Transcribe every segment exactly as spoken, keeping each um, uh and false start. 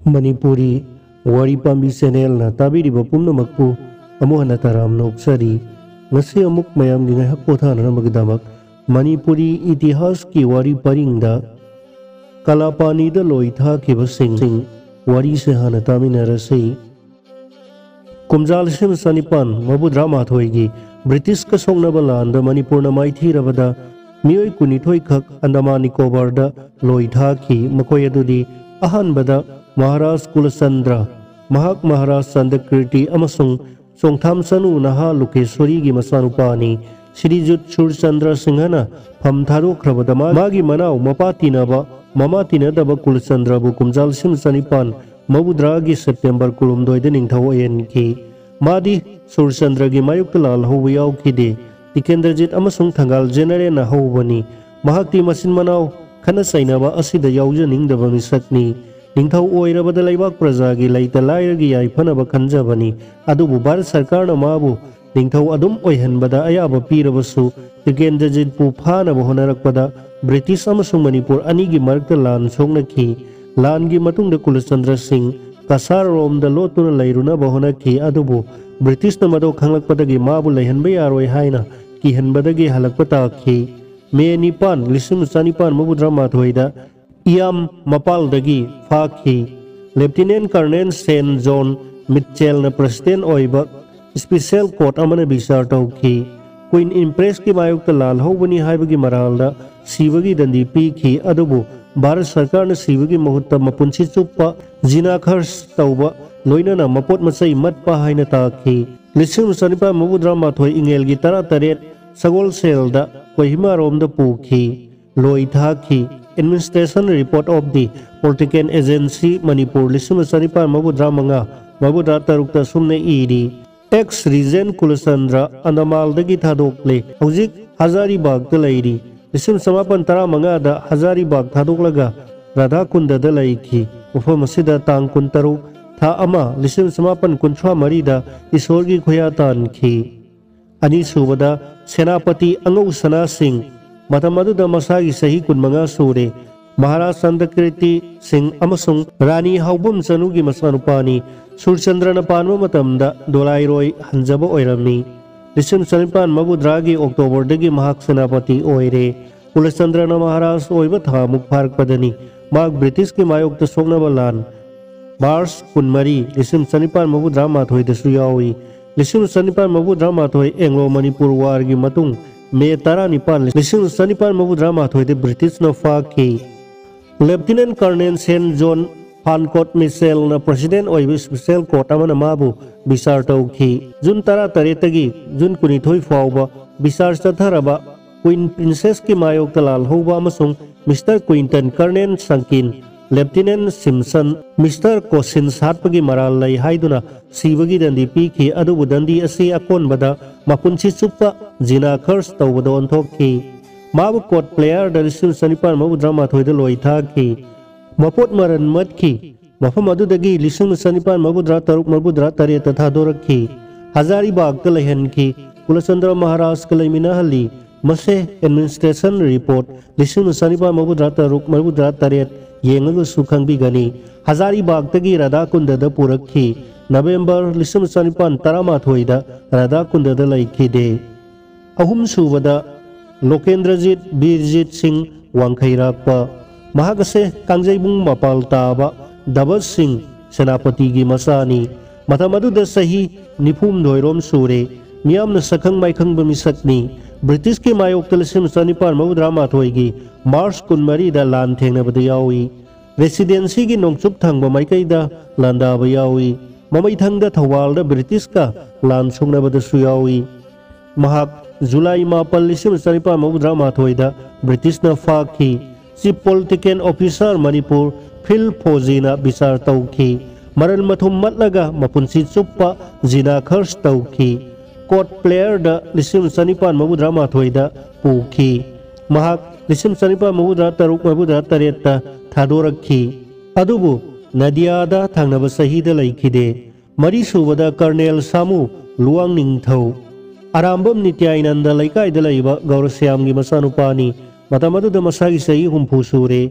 ꯃꯅꯤꯄꯨꯔꯤ ꯋꯥꯔꯤ ꯄꯥꯝꯕꯤ ꯆꯦꯅꯦꯜꯅ ꯇꯥꯕꯤꯔꯤꯕ ꯄꯨꯝꯅꯃꯛꯄꯨ ꯑꯃꯨꯛ ꯍꯟꯅ ꯇꯔꯥꯝꯅ ꯑꯣꯛꯆꯔꯤ꯫ ꯉꯁꯤ ꯑꯃꯨꯛ ꯃꯌꯥꯝꯒꯤ ꯉꯥꯏꯍꯥꯛ ꯄꯣꯊꯥꯅꯅꯕꯒꯤꯗꯃꯛ ꯃꯅꯤꯄꯨꯔꯤ ꯏꯇꯤꯍꯥꯁꯀꯤ ꯋꯥꯔꯤ ꯄꯔꯤꯡꯗ ꯀꯂꯥꯄꯥꯅꯤꯗ ꯂꯣꯏ ꯊꯥꯈꯤꯕꯁꯤꯡ ꯋꯥꯔꯤꯁꯦ ꯍꯥꯟꯅ ꯇꯥꯃꯤꯟꯅꯔꯁꯤ꯫ ꯀꯨꯝꯖꯥ ꯂꯤꯁꯤꯡ ꯆꯅꯤꯄꯥꯟ ꯃꯧꯗ꯭ꯔꯥ ꯃꯥꯊꯣꯏꯒꯤ ꯕ꯭ꯔꯤꯇꯤꯁꯀ ꯁꯣꯛꯅꯕ ꯂꯥꯟꯗ ꯃꯅꯤꯄꯨꯔꯅ ꯃꯥꯏꯊꯤꯔꯕꯗ ꯃꯤꯑꯣꯏ ꯀꯨꯟꯅꯤꯊꯣꯏ ꯈꯛ ꯑꯟꯗꯃꯥꯟ ꯅꯤꯀꯣꯕꯥꯔꯗ ꯂꯣꯏ ꯊꯥꯈꯤ꯫ ꯃꯈꯣꯏ ꯑꯗꯨꯗꯤ ꯑꯍꯥꯟꯕꯗ ꯃꯍꯥꯔꯥꯖ ꯀꯨꯂꯆꯟꯗ꯭ꯔ, ꯃꯍꯥꯛ ꯃꯍꯥꯔꯥꯖ ꯆꯟꯗꯀꯤꯔꯇꯤ ꯑꯃꯁꯨꯡ ꯆꯣꯡꯊꯥꯝ ꯆꯅꯨ ꯅꯍꯥ ꯂꯨꯀꯦꯁꯣꯔꯤꯒꯤ ꯃꯆꯥꯅꯨꯄꯥꯅꯤ꯫ ꯁ꯭ꯔꯤꯖꯨꯠ ꯁꯨꯔꯆꯟꯗ꯭ꯔ ꯁꯤꯡꯍꯅ ꯐꯝ ꯊꯥꯗꯣꯛꯈ꯭ꯔꯕꯗ ꯃꯥ-, ꯃꯥꯒꯤ ꯃꯅꯥꯎ ꯃꯄꯥ ꯇꯤꯟꯅꯕ, ꯃꯃꯥ ꯇꯤꯟꯅꯗꯕ ꯀꯨꯂꯆꯟꯗ꯭ꯔꯕꯨ ꯀꯨꯝꯖꯥ ꯂꯤꯁꯤꯡ ꯆꯅꯤꯄꯥꯟ ꯃꯧꯗ꯭ꯔꯥꯒꯤ ꯁꯦꯞꯇꯦꯝꯕꯔ ꯀꯨꯟꯍꯨꯝꯗꯣꯏꯗ ꯅꯤꯡꯊꯧ ꯑꯣꯏꯍꯟꯈꯤ꯫ ꯃꯥꯗꯤ ꯁꯨꯔꯆꯟꯗ꯭ꯔꯒꯤ ꯃꯥꯌꯣꯛꯇ ꯂꯥꯜꯍꯧꯕ ꯌꯥꯎꯈꯤꯗꯦ꯫ ꯇꯤꯀꯦꯟꯗ꯭ꯔꯖꯤꯠ ꯑꯃꯁꯨꯡ ꯊꯪꯒꯥꯜ ꯖꯦꯅꯔꯦꯜꯅ ꯍꯧꯕꯅꯤ꯫ ꯃꯍꯥꯛꯇꯤ ꯃꯆꯤꯟ ꯃꯅꯥꯎ ꯈꯠꯅ ꯆꯩꯅꯕ ꯑꯁꯤꯗ ꯌꯥꯎꯖꯅꯤꯡꯗꯕ ꯃꯤꯁꯛꯅꯤ꯫ ꯅꯤꯡꯊꯧ ꯑꯣꯏꯔꯕꯗ ꯂꯩꯕꯥꯛ ꯄ꯭ꯔꯖꯥꯒꯤ ꯂꯩꯇ ꯂꯥꯏꯔꯒꯤ ꯌꯥꯏꯐꯅꯕ ꯈꯟꯖꯕꯅꯤ꯫ ꯑꯗꯨꯕꯨ ꯚꯥꯔꯠ ꯁꯔꯀꯥꯔꯅ ꯃꯥꯕꯨ ꯅꯤꯡꯊꯧ ꯑꯗꯨꯝ ꯑꯣꯏꯍꯟꯕꯗ ꯑꯌꯥꯕ ꯄꯤꯔꯕꯁꯨ, ꯇꯤꯀꯦꯟꯗ꯭ꯔꯖꯤꯠꯄꯨ ꯐꯥꯅꯕ ꯍꯣꯠꯅꯔꯛꯄꯗ ꯕ꯭ꯔꯤꯇꯤꯁ ꯑꯃꯁꯨꯡ ꯃꯅꯤꯄꯨꯔ ꯑꯅꯤꯒꯤ ꯃꯔꯛꯇ ꯂꯥꯟ ꯁꯣꯛꯅꯈꯤ꯫ ꯂꯥꯟꯒꯤ ꯃꯇꯨꯡꯗ ꯀꯨꯂꯆꯟꯗ꯭ꯔ ꯁꯤꯡ ꯀꯁꯥꯔꯔꯣꯝꯗ ꯂꯣꯠꯇꯨꯅ ꯂꯩꯔꯨꯅꯕ ꯍꯣꯠꯅꯈꯤ, ꯑꯗꯨꯕꯨ ꯕ꯭ꯔꯤꯇꯤꯁꯅ ꯃꯗꯨ ꯈꯪꯂꯛꯄꯗꯒꯤ ꯃꯥꯕꯨ ꯂꯩꯍꯟꯕ ꯌꯥꯔꯣꯏ ꯍꯥꯏꯅ ꯀꯤꯍꯟꯕꯗꯒꯤ ꯍꯜꯂꯛꯄ ꯇꯥꯈꯤ꯫ ꯃꯦ ꯅꯤꯄꯥꯟ, ꯂꯤꯁꯤꯡ ꯆꯅꯤꯄꯥꯟ ꯃꯧꯗ꯭ꯔꯥ ꯃꯥꯊꯣꯏꯗ ꯏꯌꯥꯝ ꯃꯄꯥꯜꯗꯒꯤ ꯐꯥꯈꯤ꯫ ꯂꯦꯐꯇꯤꯅꯦꯟ ꯀꯔꯅꯦꯜ ꯁꯦꯟ ꯖꯣꯟ ꯃꯤꯠꯆꯦꯜꯅ ꯄ꯭ꯔꯁꯤꯗꯦꯟ ꯑꯣꯏꯕ ꯁ꯭ꯄꯤꯁꯦꯜ ꯀꯣꯔꯠ ꯑꯃꯅ ꯕꯤꯆꯥꯔ ꯇꯧꯈꯤ꯫ ꯀ꯭ꯋꯤꯟ ꯏꯝꯄ꯭ꯔꯦꯁꯀꯤ ꯃꯥꯌꯣꯛꯇ ꯂꯥꯜꯍꯧꯕꯅꯤ ꯍꯥꯏꯕꯒꯤ ꯃꯔꯥꯜꯗ ꯁꯤꯕꯒꯤ ꯗꯟꯗꯤ ꯄꯤꯈꯤ, ꯑꯗꯨꯕꯨ ꯚꯥꯔꯠ ꯁꯔꯀꯥꯔꯅ ꯁꯤꯕꯒꯤ ꯃꯍꯨꯠꯇ ꯃꯄꯨꯟꯁꯤ ꯆꯨꯞꯄ ꯖꯤꯅꯥ ꯈꯔꯆ ꯇꯧꯕ, ꯂꯣꯏꯅꯅ ꯃꯄꯣꯠ ꯃꯆꯩ ꯃꯠꯄ ꯍꯥꯏꯅ ꯇꯥꯈꯤ꯫ ꯂꯤꯁꯤꯡ ꯆꯅꯤꯄꯥꯟ ꯃꯧꯗ꯭ꯔꯥ ꯃꯥꯊꯣꯏ ꯏꯪꯉꯦꯜꯒꯤ ꯇꯔꯥ ꯇꯔꯦꯠ ꯁꯒꯣꯜꯁꯦꯜꯗ ꯀꯣꯍꯤꯃꯥꯔꯣꯝꯗ ꯄꯨꯈꯤ꯫ ꯂꯣꯏ ꯊꯥꯈꯤ꯫ Administration Report of the Political Agency Manipur ꯂꯤꯁꯤꯡ ꯆꯅꯤꯄꯥꯟ ꯃꯧꯗ꯭ꯔꯥ ꯃꯉꯥ, ꯃꯧꯗ꯭ꯔꯥ ꯇꯔꯨꯛꯇ ꯑꯁꯨꯝꯅ ꯏꯔꯤ, ꯑꯦꯛꯁ ꯔꯤꯖꯦꯟ ꯀꯨꯂꯆꯟꯗ꯭ꯔ ꯑꯟꯗꯃꯥꯜꯗꯒꯤ ꯊꯥꯗꯣꯛꯂꯦ꯫ ꯍꯧꯖꯤꯛ ꯍꯖꯥꯔꯤꯕꯥꯒꯇ ꯂꯩꯔꯤ꯫ ꯂꯤꯁꯤꯡ ꯆꯃꯥꯄꯟ ꯇꯔꯥꯃꯉꯥꯗ ꯍꯖꯥꯔꯤꯕꯥꯒ ꯊꯥꯗꯣꯛꯂꯒ ꯔꯥꯙꯥꯀꯨꯟꯗꯗ ꯂꯩꯈꯤ꯫ ꯃꯐꯝ ꯑꯁꯤꯗ ꯇꯥꯡ ꯀꯨꯟꯇꯔꯨꯛ, ꯊꯥ ꯑꯃ, ꯂꯤꯁꯤꯡ ꯆꯃꯥꯄꯟ ꯀꯨꯟꯊ꯭ꯔꯥ ꯃꯔꯤꯗ ꯏꯁꯣꯔꯒꯤ ꯈꯨꯌꯥ ꯇꯥꯟꯈꯤ꯫ ꯑꯅꯤꯁꯨꯕꯗ ꯁꯦꯅꯥꯄꯇꯤ ꯑꯉꯧ ꯁꯅꯥ ꯁꯤꯡ, ꯃꯇꯝ ꯑꯗꯨꯗ ꯃꯁꯥꯒꯤ ꯆꯍꯤ ꯀꯨꯟꯃꯉꯥ ꯁꯨꯔꯦ꯫ ꯃꯍꯥꯔꯥꯖ ꯁꯟꯇꯀꯤꯔꯇꯤ ꯁꯤꯡ ꯑꯃꯁꯨꯡ ꯔꯥꯅꯤ ꯍꯥꯎꯕꯝ ꯆꯅꯨꯒꯤ ꯃꯆꯥꯅꯨꯄꯥꯅꯤ꯫ ꯁꯨꯔꯆꯟꯗ꯭ꯔꯅ ꯄꯥꯟꯕ ꯃꯇꯝꯗ ꯗꯣꯂꯥꯏꯔꯣꯏ ꯍꯟꯖꯕ ꯑꯣꯏꯔꯝꯃꯤ꯫ ꯂꯤꯁꯤꯡ ꯆꯅꯤꯄꯥꯟ ꯃꯧꯗ꯭ꯔꯥꯒꯤ ꯑꯣꯛꯇꯣꯕꯔꯗꯒꯤ ꯃꯍꯥꯛ ꯁꯦꯅꯥꯄꯇꯤ ꯑꯣꯏꯔꯦ꯫ ꯀꯨꯂꯆꯟꯗ꯭ꯔꯅ ꯃꯍꯥꯔꯥꯖ ꯑꯣꯏꯕ ꯊꯥ ꯃꯨꯛ ꯐꯥꯔꯛꯄꯗꯅꯤ ꯃꯍꯥꯛ ꯕ꯭ꯔꯤꯇꯤꯁꯀꯤ ꯃꯥꯌꯣꯛꯇ ꯁꯣꯛꯅꯕ ꯂꯥꯟ ꯃꯥꯔꯆ ꯀꯨꯟꯃꯔꯤ, ꯂꯤꯁꯤꯡ ꯆꯅꯤꯄꯥꯟ ꯃꯧꯗ꯭ꯔꯥ ꯃꯥꯊꯣꯏꯗꯁꯨ ꯌꯥꯎꯏ꯫ ꯂꯤꯁꯤꯡ ꯆꯅꯤꯄꯥꯟ ꯃꯧꯗ꯭ꯔꯥ ꯃꯥꯊꯣꯏ ꯑꯦꯡꯂꯣ ꯃꯅꯤꯄꯨꯔ ꯋꯥꯔꯒꯤ ꯃꯇꯨꯡ ꯃꯦ ꯇꯔꯥꯅꯤꯄꯥꯟ, ꯂꯤꯁꯤꯡ ꯆꯅꯤꯄꯥꯟ ꯃꯧꯗ꯭ꯔꯥ ꯃꯥꯊꯣꯏꯗ ꯕ꯭ꯔꯤꯇꯤꯁꯅ ꯐꯥꯈꯤ꯫ ꯂꯦꯐꯇꯤꯅꯦꯟ ꯀꯔꯅꯦꯜ ꯁꯦꯟ ꯖꯣꯟ ꯐꯥꯟꯀꯣꯠ ꯃꯤꯆꯦꯜꯅ ꯄ꯭ꯔꯦꯁꯤꯗꯦꯟ ꯑꯣꯏꯕ ꯏꯁꯄꯤꯁꯦꯜ ꯀꯣꯔꯠ ꯑꯃꯅ ꯃꯥꯕꯨ ꯕꯤꯆꯥꯔ ꯇꯧꯈꯤ꯫ ꯖꯨꯟ ꯇꯔꯥꯇꯔꯦꯠꯇꯒꯤ ꯖꯨꯟ ꯀꯨꯟꯅꯤꯊꯣꯏ ꯐꯥꯎꯕ ꯕꯤꯆꯥꯔ ꯆꯠꯊꯔꯕ ꯀ꯭ꯋꯤꯟ ꯄ꯭ꯔꯤꯟꯁꯦꯁꯀꯤ ꯃꯥꯌꯣꯛꯇ ꯂꯥꯜꯍꯧꯕ ꯑꯃꯁꯨꯡ ꯃꯤꯁꯇꯔ ꯀ꯭ꯋꯤꯟꯇꯟ ꯀꯔꯅꯦꯜ ꯁꯪꯀꯤꯟ, ꯂꯦꯐꯇꯤꯅꯦꯟ ꯁꯤꯝꯁꯟ, ꯃꯤꯁꯇꯔ ꯀꯣꯁꯤꯟꯁ ꯍꯥꯠꯄꯒꯤ ꯃꯔꯥꯜ ꯂꯩ ꯍꯥꯏꯗꯨꯅ ꯁꯤꯕꯒꯤ ꯗꯟꯗꯤ ꯄꯤꯈꯤ꯫ ꯑꯗꯨꯕꯨ ꯗꯟꯗꯤ ꯑꯁꯤ ꯑꯀꯣꯟꯕꯗ ꯃꯄꯨꯟꯁꯤ ꯆꯨꯞꯄ ꯖꯤꯅꯥ ꯈꯔꯁ ꯇꯧꯕꯗ ꯑꯣꯟꯊꯣꯛꯈꯤ꯫ ꯃꯥꯕꯨ ꯀꯣꯔꯠ ꯄ꯭ꯂꯦꯌꯔꯗ ꯂꯤꯁꯤꯡ ꯆꯅꯤꯄꯥꯟ ꯃꯧꯗ꯭ꯔꯥ ꯃꯥꯊꯣꯏꯗ ꯂꯣꯏ ꯊꯥꯈꯤ꯫ ꯃꯄꯣꯠ ꯃꯔꯟ ꯃꯠꯈꯤ꯫ ꯃꯐꯝ ꯑꯗꯨꯗꯒꯤ ꯂꯤꯁꯤꯡ ꯆꯅꯤꯄꯥꯟ ꯃꯧꯗ꯭ꯔꯥ ꯇꯔꯨꯛ ꯃꯧꯗ꯭ꯔꯥ ꯇꯔꯦꯠꯇ ꯊꯥꯗꯣꯔꯛꯈꯤ꯫ ꯍꯖꯥꯔꯤꯕꯥꯒꯇ ꯂꯩꯍꯟꯈꯤ꯫ ꯀꯨꯂꯆꯟꯗ꯭ꯔ ꯃꯍꯥꯔꯥꯖꯀ ꯂꯩꯃꯤꯟꯅꯍꯜꯂꯤ꯫ ꯃꯁꯦ ꯑꯦꯗꯃꯤꯅꯤꯁꯇ꯭ꯔꯦꯁꯟ ꯔꯤꯄꯣꯔꯠ ꯂꯤꯁꯤꯡ ꯆꯅꯤꯄꯥꯟ ꯃꯧꯗ꯭ꯔꯥ ꯇꯔꯨꯛ ꯃꯧꯗ꯭ꯔꯥ ꯇꯔꯦꯠ ꯌꯦꯡꯉꯒꯁꯨ ꯈꯪꯕꯤꯒꯅꯤ꯫ ꯍꯖꯥꯔꯤꯕꯥꯒꯇꯒꯤ ꯔꯥꯙꯥꯀꯨꯟꯗꯗ ꯄꯨꯔꯛꯈꯤ꯫ ꯅꯕꯦꯝꯕꯔ ꯂꯤꯁꯤꯡ ꯆꯅꯤꯄꯥꯟ ꯇꯔꯥꯃꯥꯊꯣꯏꯗ ꯔꯥꯙꯥꯀꯨꯟꯗꯗ ꯂꯩꯈꯤꯗꯦ꯫ ꯑꯍꯨꯝꯁꯨꯕꯗ ꯂꯣꯀꯦꯟꯗ꯭ꯔꯖꯤꯠ ꯕꯤꯔꯖꯤꯠ ꯁꯤꯡ ꯋꯥꯡꯈꯩꯔꯥꯛꯄ꯫ ꯃꯍꯥꯛ ꯑꯁꯦ ꯀꯥꯡꯖꯩꯕꯨꯡ ꯃꯄꯥꯜ ꯇꯥꯕ ꯗꯕꯁ ꯁꯤꯡ ꯁꯦꯅꯥꯄꯇꯤꯒꯤ ꯃꯆꯥꯅꯤ꯫ ꯃꯇꯝ ꯑꯗꯨꯗ ꯆꯍꯤ ꯅꯤꯐꯨꯍꯨꯝꯗꯣꯏꯔꯣꯝ ꯁꯨꯔꯦ꯫ ꯃꯤꯌꯥꯝꯅ ꯁꯛꯈꯪ ꯃꯥꯏꯈꯪꯕ ꯃꯤꯁꯛꯅꯤ꯫ ꯕ꯭ꯔꯤꯇꯤꯁꯀꯤ ꯃꯥꯌꯣꯛꯇ ꯂꯤꯁꯤꯡ ꯆꯅꯤꯄꯥꯟ ꯃꯧꯗ꯭ꯔꯥ ꯃꯥꯊꯣꯏꯒꯤ ꯃꯥꯔꯆ ꯀꯨꯟꯃꯔꯤꯗ ꯂꯥꯟ ꯊꯦꯡꯅꯕꯗ ꯌꯥꯎꯏ꯫ ꯔꯦꯁꯤꯗꯦꯟꯁꯤꯒꯤ ꯅꯣꯡꯆꯨꯞ ꯊꯪꯕ ꯃꯥꯏꯀꯩꯗ ꯂꯥꯟꯗꯥꯕ ꯌꯥꯎꯏ꯫ ꯃꯃꯩꯊꯪꯗ ꯊꯧꯕꯥꯜꯗ ꯕ꯭ꯔꯤꯇꯤꯁꯀ ꯂꯥꯟ ꯁꯣꯛꯅꯕꯗꯁꯨ ꯌꯥꯎꯏ꯫ ꯃꯍꯥꯛ ꯖꯨꯂꯥꯏ ꯃꯥꯄꯜ, ꯂꯤꯁꯤꯡ ꯆꯅꯤꯄꯥꯟ ꯃꯧꯗ꯭ꯔꯥ ꯃꯥꯊꯣꯏꯗ ꯕ꯭ꯔꯤꯇꯤꯁꯅ ꯐꯥꯈꯤ꯫ Chief political officer Manipur field ꯐꯣꯖꯤꯅ ꯕꯤꯆꯥꯔ ꯇꯧꯈꯤ꯫ ꯃꯔꯟ ꯃꯊꯨꯝ ꯃꯠꯂꯒ ꯃꯄꯨꯟꯁꯤ ꯆꯨꯞꯄ ꯖꯤꯅꯥ ꯈꯔꯁ ꯇꯧꯈꯤ꯫ ꯀꯣꯔꯠ ꯄ꯭ꯂꯦꯌꯔꯗ ꯂꯤꯁꯤꯡ ꯆꯅꯤꯄꯥꯟ ꯃꯧꯗ꯭ꯔꯥ ꯃꯥꯊꯣꯏꯗ ꯄꯨꯈꯤ꯫ ꯃꯍꯥꯛ ꯂꯤꯁꯤꯡ ꯆꯅꯤꯄꯥꯟ ꯃꯧꯗ꯭ꯔꯥ ꯇꯔꯨꯛ ꯃꯧꯗ꯭ꯔꯥ ꯇꯔꯦꯠꯇ ꯊꯥꯗꯣꯔꯛꯈꯤ꯫ ꯑꯗꯨꯕꯨ ꯅꯗꯤꯌꯥꯗ ꯊꯪꯅꯕ ꯆꯍꯤꯗ ꯂꯩꯈꯤꯗꯦ꯫ ꯃꯔꯤꯁꯨꯕꯗ ꯀꯔꯅꯦꯜ ꯁꯥꯃꯨ ꯂꯨꯋꯥꯡ ꯅꯤꯡꯊꯧ꯫ ꯑꯔꯥꯝꯕꯝ ꯅꯤꯇ꯭ꯌꯥꯅꯟꯗ ꯂꯩꯀꯥꯏꯗ ꯂꯩꯕ ꯒꯧꯔꯁ꯭ꯌꯥꯝꯒꯤ ꯃꯆꯥꯅꯨꯄꯥꯅꯤ꯫ ꯃꯇꯝ ꯑꯗꯨꯗ ꯃꯁꯥꯒꯤ ꯆꯍꯤ ꯍꯨꯝꯐꯨ ꯁꯨꯔꯦ꯫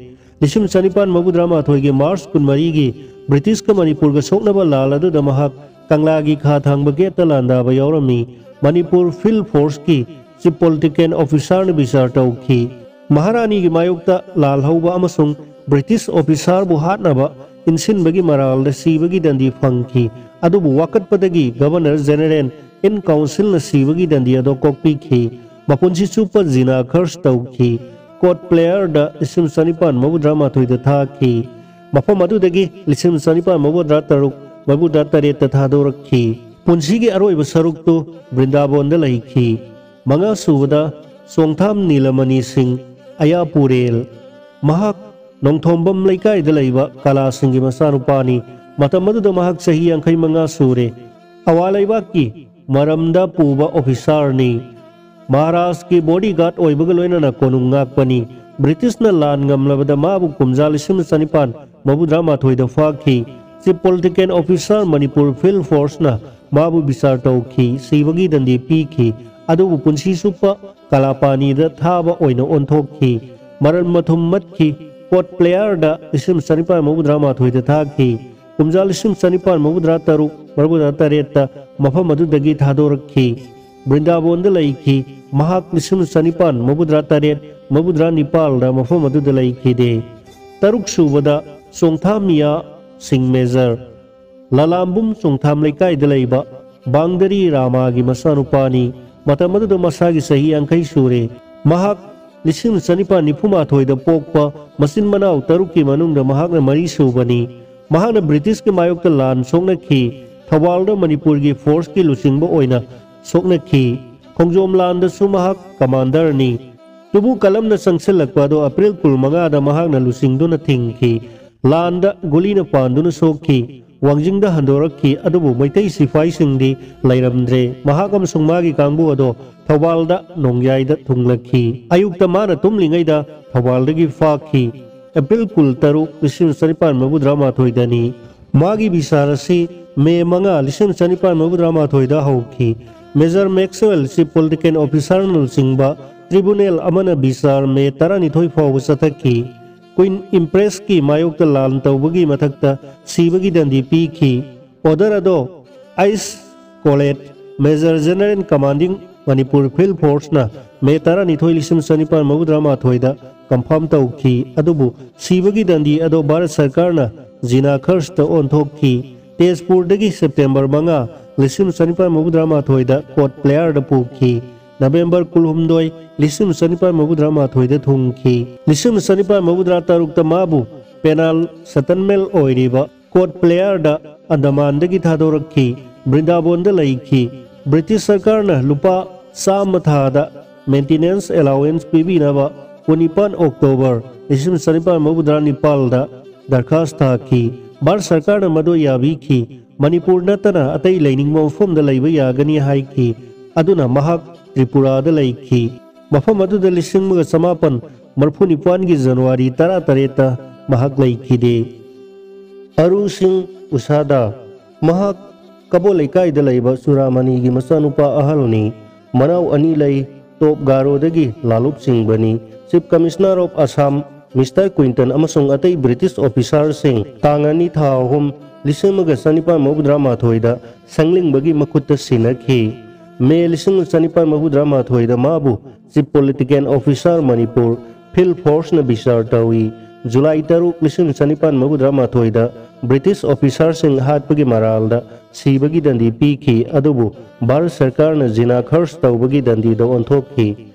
ꯂꯤꯁꯤꯡ ꯆꯅꯤꯄꯥꯟ ꯃꯧꯗ꯭ꯔꯥ ꯃꯥꯊꯣꯏꯒꯤ ꯃꯥꯔꯆ ꯀꯨꯟꯃꯔꯤꯒꯤ ꯕ꯭ꯔꯤꯇꯤꯁꯀ ꯃꯅꯤꯄꯨꯔꯒ ꯁꯣꯛꯅꯕ ꯂꯥꯜ ꯑꯗꯨꯗ ꯃꯍꯥꯛ ꯀꯪꯂꯥꯒꯤ ꯈꯥ ꯊꯥꯡꯕ ꯒꯦꯠꯇ ꯂꯥꯟꯗꯥꯕ ꯌꯥꯎꯔꯝꯃꯤ꯫ ꯃꯅꯤꯄꯨꯔ ꯐꯤꯜ ꯐꯣꯔꯁꯀꯤ ꯆꯤꯐ ꯄꯣꯂꯤꯇꯤꯀꯦꯜ ꯑꯣꯐꯤꯁꯥꯔꯅ ꯕꯤꯆꯥꯔ ꯇꯧꯈꯤ꯫ ꯃꯍꯥꯔꯥꯅꯤꯒꯤ ꯃꯥꯌꯣꯛꯇ ꯂꯥꯜ ꯍꯧꯕ ꯑꯃꯁꯨꯡ ꯕ꯭ꯔꯤꯇꯤꯁ ꯑꯣꯐꯤꯁꯥꯔꯕꯨ ꯍꯥꯠꯅꯕ ꯏꯟꯁꯤꯟꯕꯒꯤ ꯃꯔꯥꯜꯗ ꯁꯤꯕꯒꯤ ꯗꯟꯗꯤ ꯐꯪꯈꯤ꯫ ꯑꯗꯨꯕꯨ ꯋꯥꯀꯠꯄꯗꯒꯤ ꯒꯚꯔꯅꯔ ꯖꯦꯅꯔꯦꯜ ꯏꯟ ꯀꯥꯎꯟꯁꯤꯜꯅ ꯁꯤꯕꯒꯤ ꯗꯟꯗꯤ ꯑꯗꯣ ꯀꯣꯛꯄꯤꯈꯤ꯫ ꯃꯄꯨꯟꯁꯤ ꯆꯨꯞꯄ ꯖꯤꯅꯥ ꯈꯔꯆ ꯇꯧꯈꯤ꯫ ꯀꯣꯔꯠ ꯕ꯭ꯂꯦꯌꯔꯗ ꯂꯤꯁꯤꯡ ꯆꯅꯤꯄꯥꯟ ꯃꯧꯗ꯭ꯔꯥ ꯃꯥꯊꯣꯏꯗ ꯊꯥꯈꯤ꯫ ꯃꯐꯝ ꯑꯗꯨꯗꯒꯤ ꯂꯤꯁꯤꯡ ꯆꯅꯤꯄꯥꯟ ꯃꯧꯗ꯭ꯔꯥ ꯇꯔꯨꯛ ꯃꯧꯗ꯭ꯔꯥ ꯇꯔꯦꯠꯇ ꯊꯥꯗꯣꯔꯛꯈꯤ꯫ ꯄꯨꯟꯁꯤꯒꯤ ꯑꯔꯣꯏꯕ ꯁꯔꯨꯛꯇꯨ ꯕ꯭ꯔꯤꯟꯗꯥꯕꯣꯟꯗ ꯂꯩꯈꯤ꯫ ꯃꯉꯥ ꯁꯨꯕꯗ ꯆꯣꯡꯊꯥꯝ ꯅꯤꯂꯃꯅꯤ ꯁꯤꯡ, ꯑꯌꯥꯄꯨꯔꯦꯜ꯫ ꯃꯍꯥꯛ ꯅꯣꯡꯊꯣꯝꯕꯝ ꯂꯩꯀꯥꯏꯗ ꯂꯩꯕ ꯀꯂꯥꯁꯤꯡꯒꯤ ꯃꯆꯥꯅꯨꯄꯥꯅꯤ꯫ ꯃꯇꯝ ꯑꯗꯨꯗ ꯃꯍꯥꯛ ꯆꯍꯤ ꯌꯥꯡꯈꯩ ꯃꯉꯥ ꯁꯨꯔꯦ꯫ ꯑꯋꯥ ꯂꯩꯕꯥꯛꯀꯤ ꯃꯔꯝꯗ ꯄꯨꯕ ꯑꯣꯐꯤꯁꯥꯔꯅꯤ꯫ ꯃꯍꯥꯔꯥꯖꯀꯤ ꯕꯣꯗꯤꯒꯥꯔꯗ ꯑꯣꯏꯕꯒ ꯂꯣꯏꯅꯅ ꯀꯣꯅꯨꯡ ꯉꯥꯛꯄꯅꯤ꯫ ꯕ꯭ꯔꯤꯇꯤꯁꯅ ꯂꯥꯟ ꯉꯝꯂꯕꯗ ꯃꯥꯕꯨ ꯀꯨꯝꯖꯥ ꯂꯤꯁꯤꯡ ꯆꯅꯤꯄꯥꯟ ꯃꯧꯗ꯭ꯔꯥ ꯃꯥꯊꯣꯏꯗ ꯐꯥꯈꯤ꯫ Chief political officer Manipur field ꯐꯣꯔꯁꯅ ꯃꯥꯕꯨ ꯕꯤꯆꯥꯔ ꯇꯧꯈꯤ, ꯁꯤꯕꯒꯤ ꯗꯟꯗꯤ ꯄꯤꯈꯤ꯫ ꯑꯗꯨꯕꯨ ꯄꯨꯟꯁꯤ ꯆꯨꯞꯄ ꯀꯂꯥꯄꯥꯅꯤꯗ ꯊꯥꯕ ꯑꯣꯏꯅ ꯑꯣꯟꯊꯣꯛꯈꯤ꯫ ꯃꯔꯟ ꯃꯊꯨꯝ ꯃꯠꯈꯤ꯫ ꯀꯣꯔꯠ ꯕ꯭ꯂꯦꯌꯔꯗ ꯂꯤꯁꯤꯡ ꯆꯅꯤꯄꯥꯟ ꯃꯧꯗ꯭ꯔꯥ ꯃꯥꯊꯣꯏꯗ ꯊꯥꯈꯤ꯫ ꯀꯨꯝꯖꯥ ꯂꯤꯁꯤꯡ ꯆꯅꯤꯄꯥꯟ ꯃꯧꯗ꯭ꯔꯥ ꯇꯔꯨꯛ ꯃꯧꯗ꯭ꯔꯥ ꯇꯔꯦꯠꯇ ꯃꯐꯝ ꯑꯗꯨꯗꯒꯤ ꯊꯥꯗꯣꯔꯛꯈꯤ꯫ ꯕ꯭ꯔꯤꯟꯗꯥꯕꯣꯟꯗ ꯂꯩꯈꯤ꯫ ꯃꯍꯥꯛ ꯂꯤꯁꯤꯡ ꯆꯅꯤꯄꯥꯟ ꯃꯧꯗ꯭ꯔꯥ ꯇꯔꯦꯠ ꯃꯧꯗ꯭ꯔꯥ ꯅꯤꯄꯥꯜꯗ ꯃꯐꯝ ꯑꯗꯨꯗ ꯂꯩꯈꯤꯗꯦ꯫ ꯇꯔꯨꯛ ꯁꯨꯕꯗ ꯆꯣꯡꯊꯥꯝ ꯃꯤꯌꯥ ꯁꯤꯡ ꯃꯦꯖꯔ꯫ ꯂꯂꯥꯝꯕꯨꯝ ꯆꯣꯡꯊꯥꯝ ꯂꯩꯀꯥꯏꯗ ꯂꯩꯕ ꯕꯥꯡꯗꯔꯤ ꯔꯥꯃꯥꯒꯤ ꯃꯆꯥꯅꯨꯄꯥꯅꯤ꯫ ꯃꯇꯝ ꯑꯗꯨꯗ ꯃꯁꯥꯒꯤ ꯆꯍꯤ ꯌꯥꯡꯈꯩ ꯁꯨꯔꯦ꯫ ꯃꯍꯥꯛ ꯂꯤꯁꯤꯡ ꯆꯅꯤꯄꯥꯟ ꯅꯤꯐꯨ ꯃꯥꯊꯣꯏꯗ ꯄꯣꯛꯄ ꯃꯆꯤꯟ ꯃꯅꯥꯎ ꯇꯔꯨꯛꯀꯤ ꯃꯅꯨꯡꯗ ꯃꯍꯥꯛꯅ ꯃꯔꯤ ꯁꯨꯕꯅꯤ꯫ ꯃꯍꯥꯛꯅ ꯕ꯭ꯔꯤꯇꯤꯁꯀꯤ ꯃꯥꯌꯣꯛꯇ ꯂꯥꯟ ꯁꯣꯛꯅꯈꯤ꯫ ꯊꯧꯕꯥꯜꯗ ꯃꯅꯤꯄꯨꯔꯒꯤ ꯐꯣꯔꯁꯀꯤ ꯂꯨꯆꯤꯡꯕ ꯑꯣꯏꯅ ꯁꯣꯛꯅꯈꯤ꯫ ꯈꯣꯡꯖꯣꯝ ꯂꯥꯟꯗꯁꯨ ꯃꯍꯥꯛ ꯀꯃꯥꯟꯗꯔꯅꯤ꯫ ꯇꯨꯕꯨ ꯀꯂꯝꯅ ꯆꯪꯁꯤꯜꯂꯛꯄ ꯑꯗꯨ ꯑꯦꯄ꯭ꯔꯤꯜ ꯀꯨꯟꯃꯉꯥꯗ ꯃꯍꯥꯛꯅ ꯂꯨꯆꯤꯡꯗꯨꯅ ꯊꯤꯡꯈꯤ꯫ ꯂꯥꯟꯗ ꯒꯨꯂꯤꯅ ꯄꯥꯟꯗꯨꯅ ꯁꯣꯛꯈꯤ꯫ ꯋꯥꯡꯖꯤꯡꯗ ꯍꯟꯗꯣꯔꯛꯈꯤ, ꯑꯗꯨꯕꯨ ꯃꯩꯇꯩ ꯁꯤꯐꯥꯏꯁꯤꯡꯗꯤ ꯂꯩꯔꯝꯗ꯭ꯔꯦ꯫ ꯃꯍꯥꯛ ꯑꯃꯁꯨꯡ ꯃꯥꯒꯤ ꯀꯥꯡꯕꯨ ꯑꯗꯣ ꯊꯧꯕꯥꯜꯗ ꯅꯣꯡꯌꯥꯏꯗ ꯊꯨꯡꯂꯛꯈꯤ꯫ ꯑꯌꯨꯛꯇ ꯃꯥꯅ ꯇꯨꯝꯂꯤꯉꯩꯗ ꯊꯧꯕꯥꯜꯗꯒꯤ ꯐꯥꯈꯤ꯫ ꯑꯦꯄ꯭ꯔꯤꯜ ꯀꯨꯟꯇꯔꯨꯛ, ꯂꯤꯁꯤꯡ ꯆꯅꯤꯄꯥꯟ ꯃꯧꯗ꯭ꯔꯥ ꯃꯥꯊꯣꯏꯗꯅꯤ꯫ ꯃꯥꯒꯤ ꯕꯤꯆꯥꯔ ꯑꯁꯤ ꯃꯦ ꯃꯉꯥ, ꯂꯤꯁꯤꯡ ꯆꯅꯤꯄꯥꯟ ꯃꯧꯗ꯭ꯔꯥ ꯃꯥꯊꯣꯏꯗ ꯍꯧꯈꯤ꯫ ꯃꯦꯖꯔ ꯃꯦꯛꯁꯋꯦꯜ, ꯆꯤꯐ ꯄꯣꯂꯤꯇꯤꯀꯦꯜ ꯑꯣꯐꯤꯁꯥꯔꯅ ꯂꯨꯆꯤꯡꯕ ꯇ꯭ꯔꯤꯕꯨꯅꯦꯜ ꯑꯃꯅ ꯕꯤꯆꯥꯔ ꯃꯦ ꯇꯔꯥꯅꯤꯊꯣꯏ ꯐꯥꯎꯕ ꯆꯠꯊꯈꯤ꯫ ꯀ꯭ꯋꯤꯟ ꯏꯝꯄ꯭ꯔꯦꯁꯀꯤ ꯃꯥꯌꯣꯛꯇ ꯂꯥꯟ ꯇꯧꯕꯒꯤ ꯃꯊꯛꯇ ꯁꯤꯕꯒꯤ ꯗꯟꯗꯤ ꯄꯤꯈꯤ꯫ ꯑꯣꯔꯗꯔ ꯑꯗꯣ ꯑꯥꯏꯁ Collett, major general commanding Manipur field ꯐꯣꯔꯁꯅ ꯃꯦ ꯇꯔꯥꯅꯤꯊꯣꯏ, ꯂꯤꯁꯤꯡ ꯆꯅꯤꯄꯥꯟ ꯃꯧꯗ꯭ꯔꯥ ꯃꯥꯊꯣꯏꯗ ꯀꯟꯐꯥꯔꯝ ꯇꯧꯈꯤ꯫ ꯑꯗꯨꯕꯨ ꯁꯤꯕꯒꯤ ꯗꯟꯗꯤ ꯑꯗꯣ ꯚꯥꯔꯠ ꯁꯔꯀꯥꯔꯅ ꯖꯤꯅꯥ ꯈꯔꯁꯇ ꯑꯣꯟꯊꯣꯛꯈꯤ꯫ ꯇꯦꯖꯄꯨꯔꯗꯒꯤ ꯁꯦꯞꯇꯦꯝꯕꯔ ꯃꯉꯥ, ꯂꯤꯁꯤꯡ ꯆꯅꯤꯄꯥꯟ ꯃꯧꯗ꯭ꯔꯥ ꯃꯥꯊꯣꯏꯗ ꯀꯣꯔꯠ ꯄ꯭ꯂꯦꯌꯥꯔꯗ ꯄꯨꯈꯤ꯫ ꯅꯕꯦꯝꯕꯔ ꯀꯨꯟꯍꯨꯝꯗꯣꯏ, ꯂꯤꯁꯤꯡ ꯆꯅꯤꯄꯥꯟ ꯃꯧꯗ꯭ꯔꯥ ꯃꯥꯊꯣꯏꯗ ꯊꯨꯡꯈꯤ꯫ ꯂꯤꯁꯤꯡ ꯆꯅꯤꯄꯥꯟ ꯃꯧꯗ꯭ꯔꯥ ꯇꯔꯨꯛꯇ ꯃꯥꯕꯨ ꯄꯦꯅꯥꯜ ꯁꯇꯟꯃꯦꯜ ꯑꯣꯏꯔꯤꯕ ꯀꯣꯔꯠ ꯄ꯭ꯂꯦꯌꯥꯔꯗ ꯑꯟꯗꯃꯥꯟꯗꯒꯤ ꯊꯥꯗꯣꯔꯛꯈꯤ꯫ ꯕ꯭ꯔꯤꯟꯗꯥꯕꯣꯟꯗ ꯂꯩꯈꯤ꯫ ꯕ꯭ꯔꯤꯇꯤꯁ ꯁꯔꯀꯥꯔꯅ ꯂꯨꯄꯥ ꯆꯥꯝꯃ ꯊꯥꯗ ꯃꯦꯟꯇꯤꯅꯦꯟꯁ ꯑꯦꯂꯥꯎꯋꯦꯟꯁ ꯄꯤꯕꯤꯅꯕ ꯀꯨꯟꯅꯤꯄꯥꯟ ꯑꯣꯛꯇꯣꯕꯔ ꯂꯤꯁꯤꯡ ꯆꯅꯤꯄꯥꯟ ꯃꯧꯗ꯭ꯔꯥ ꯅꯤꯄꯥꯜꯗ ꯗꯔꯈꯥꯁ ꯊꯥꯈꯤ꯫ ꯚꯥꯔꯠ ꯁꯔꯀꯥꯔꯅ ꯃꯗꯨ ꯌꯥꯕꯤꯈꯤ꯫ ꯃꯅꯤꯄꯨꯔ ꯅꯠꯇꯅ ꯑꯇꯩ ꯂꯩꯅꯤꯡꯕ ꯃꯐꯝꯗ ꯂꯩꯕ ꯌꯥꯒꯅꯤ ꯍꯥꯏꯈꯤ꯫ ꯑꯗꯨꯅ ꯃꯍꯥꯛ ꯇ꯭ꯔꯤꯄꯨꯔꯥꯗ ꯂꯩꯈꯤ꯫ ꯃꯐꯝ ꯑꯗꯨꯗ ꯂꯤꯁꯤꯡ ꯑꯃꯒ ꯆꯃꯥꯄꯟ ꯃꯔꯤꯐꯨ ꯅꯤꯄꯥꯟꯒꯤ ꯖꯅꯋꯥꯔꯤ ꯇꯔꯥꯇꯔꯦꯠꯇ ꯃꯍꯥꯛ ꯂꯩꯈꯤꯗꯦ꯫ ꯑꯔꯨ ꯁꯤꯡ ꯎꯁꯥꯗꯥ, ꯃꯍꯥꯛ ꯀꯕꯣ ꯂꯩꯀꯥꯏꯗ ꯂꯩꯕ ꯆꯨꯔꯥꯃꯅꯤꯒꯤ ꯃꯆꯥꯅꯨꯄꯥ ꯑꯍꯜꯅꯤ꯫ ꯃꯅꯥꯎ ꯑꯅꯤ ꯂꯩ, ꯇꯣꯞ ꯒꯥꯔꯣꯗꯒꯤ ꯂꯥꯂꯨꯞ ꯆꯤꯡꯕꯅꯤ꯫ Chief commissioner of Assam, mister Quinton ꯑꯃꯁꯨꯡ ꯑꯇꯩ ꯕ꯭ꯔꯤꯇꯤꯁ ꯑꯣꯐꯤꯁꯥꯔꯁꯤꯡ ꯇꯥꯡ ꯑꯅꯤ ꯊꯥ ꯑꯍꯨꯝ, ꯂꯤꯁꯤꯡ ꯑꯃꯒ ꯆꯅꯤꯄꯥꯟ ꯃꯧꯗ꯭ꯔꯥ ꯃꯥꯊꯣꯏꯗ ꯁꯪꯂꯤꯡꯕꯒꯤ ꯃꯈꯨꯠꯇ ꯁꯤꯟꯅꯈꯤ꯫ ꯃꯦ ꯂꯤꯁꯤꯡ ꯆꯅꯤꯄꯥꯟ ꯃꯧꯗ꯭ꯔꯥ ꯃꯥꯊꯣꯏꯗ ꯃꯥꯕꯨ chief political officer Manipur field ꯐꯣꯔꯁꯅ ꯕꯤꯆꯥꯔ ꯇꯧꯏ꯫ ꯖꯨꯂꯥꯏ ꯇꯔꯨꯛ, ꯂꯤꯁꯤꯡ ꯆꯅꯤꯄꯥꯟ ꯃꯧꯗ꯭ꯔꯥ ꯃꯥꯊꯣꯏꯗ ꯕ꯭ꯔꯤꯇꯤꯁ ꯑꯣꯐꯤꯁꯥꯔꯁꯤꯡ ꯍꯥꯠꯄꯒꯤ ꯃꯔꯥꯜꯗ ꯁꯤꯕꯒꯤ ꯗꯟꯗꯤ ꯄꯤꯈꯤ, ꯑꯗꯨꯕꯨ ꯚꯥꯔꯠ ꯁꯔꯀꯥꯔꯅ ꯖꯤꯅꯥ ꯈꯔꯁ ꯇꯧꯕꯒꯤ ꯗꯟꯗꯤꯗ ꯑꯣꯟꯊꯣꯛꯈꯤ꯫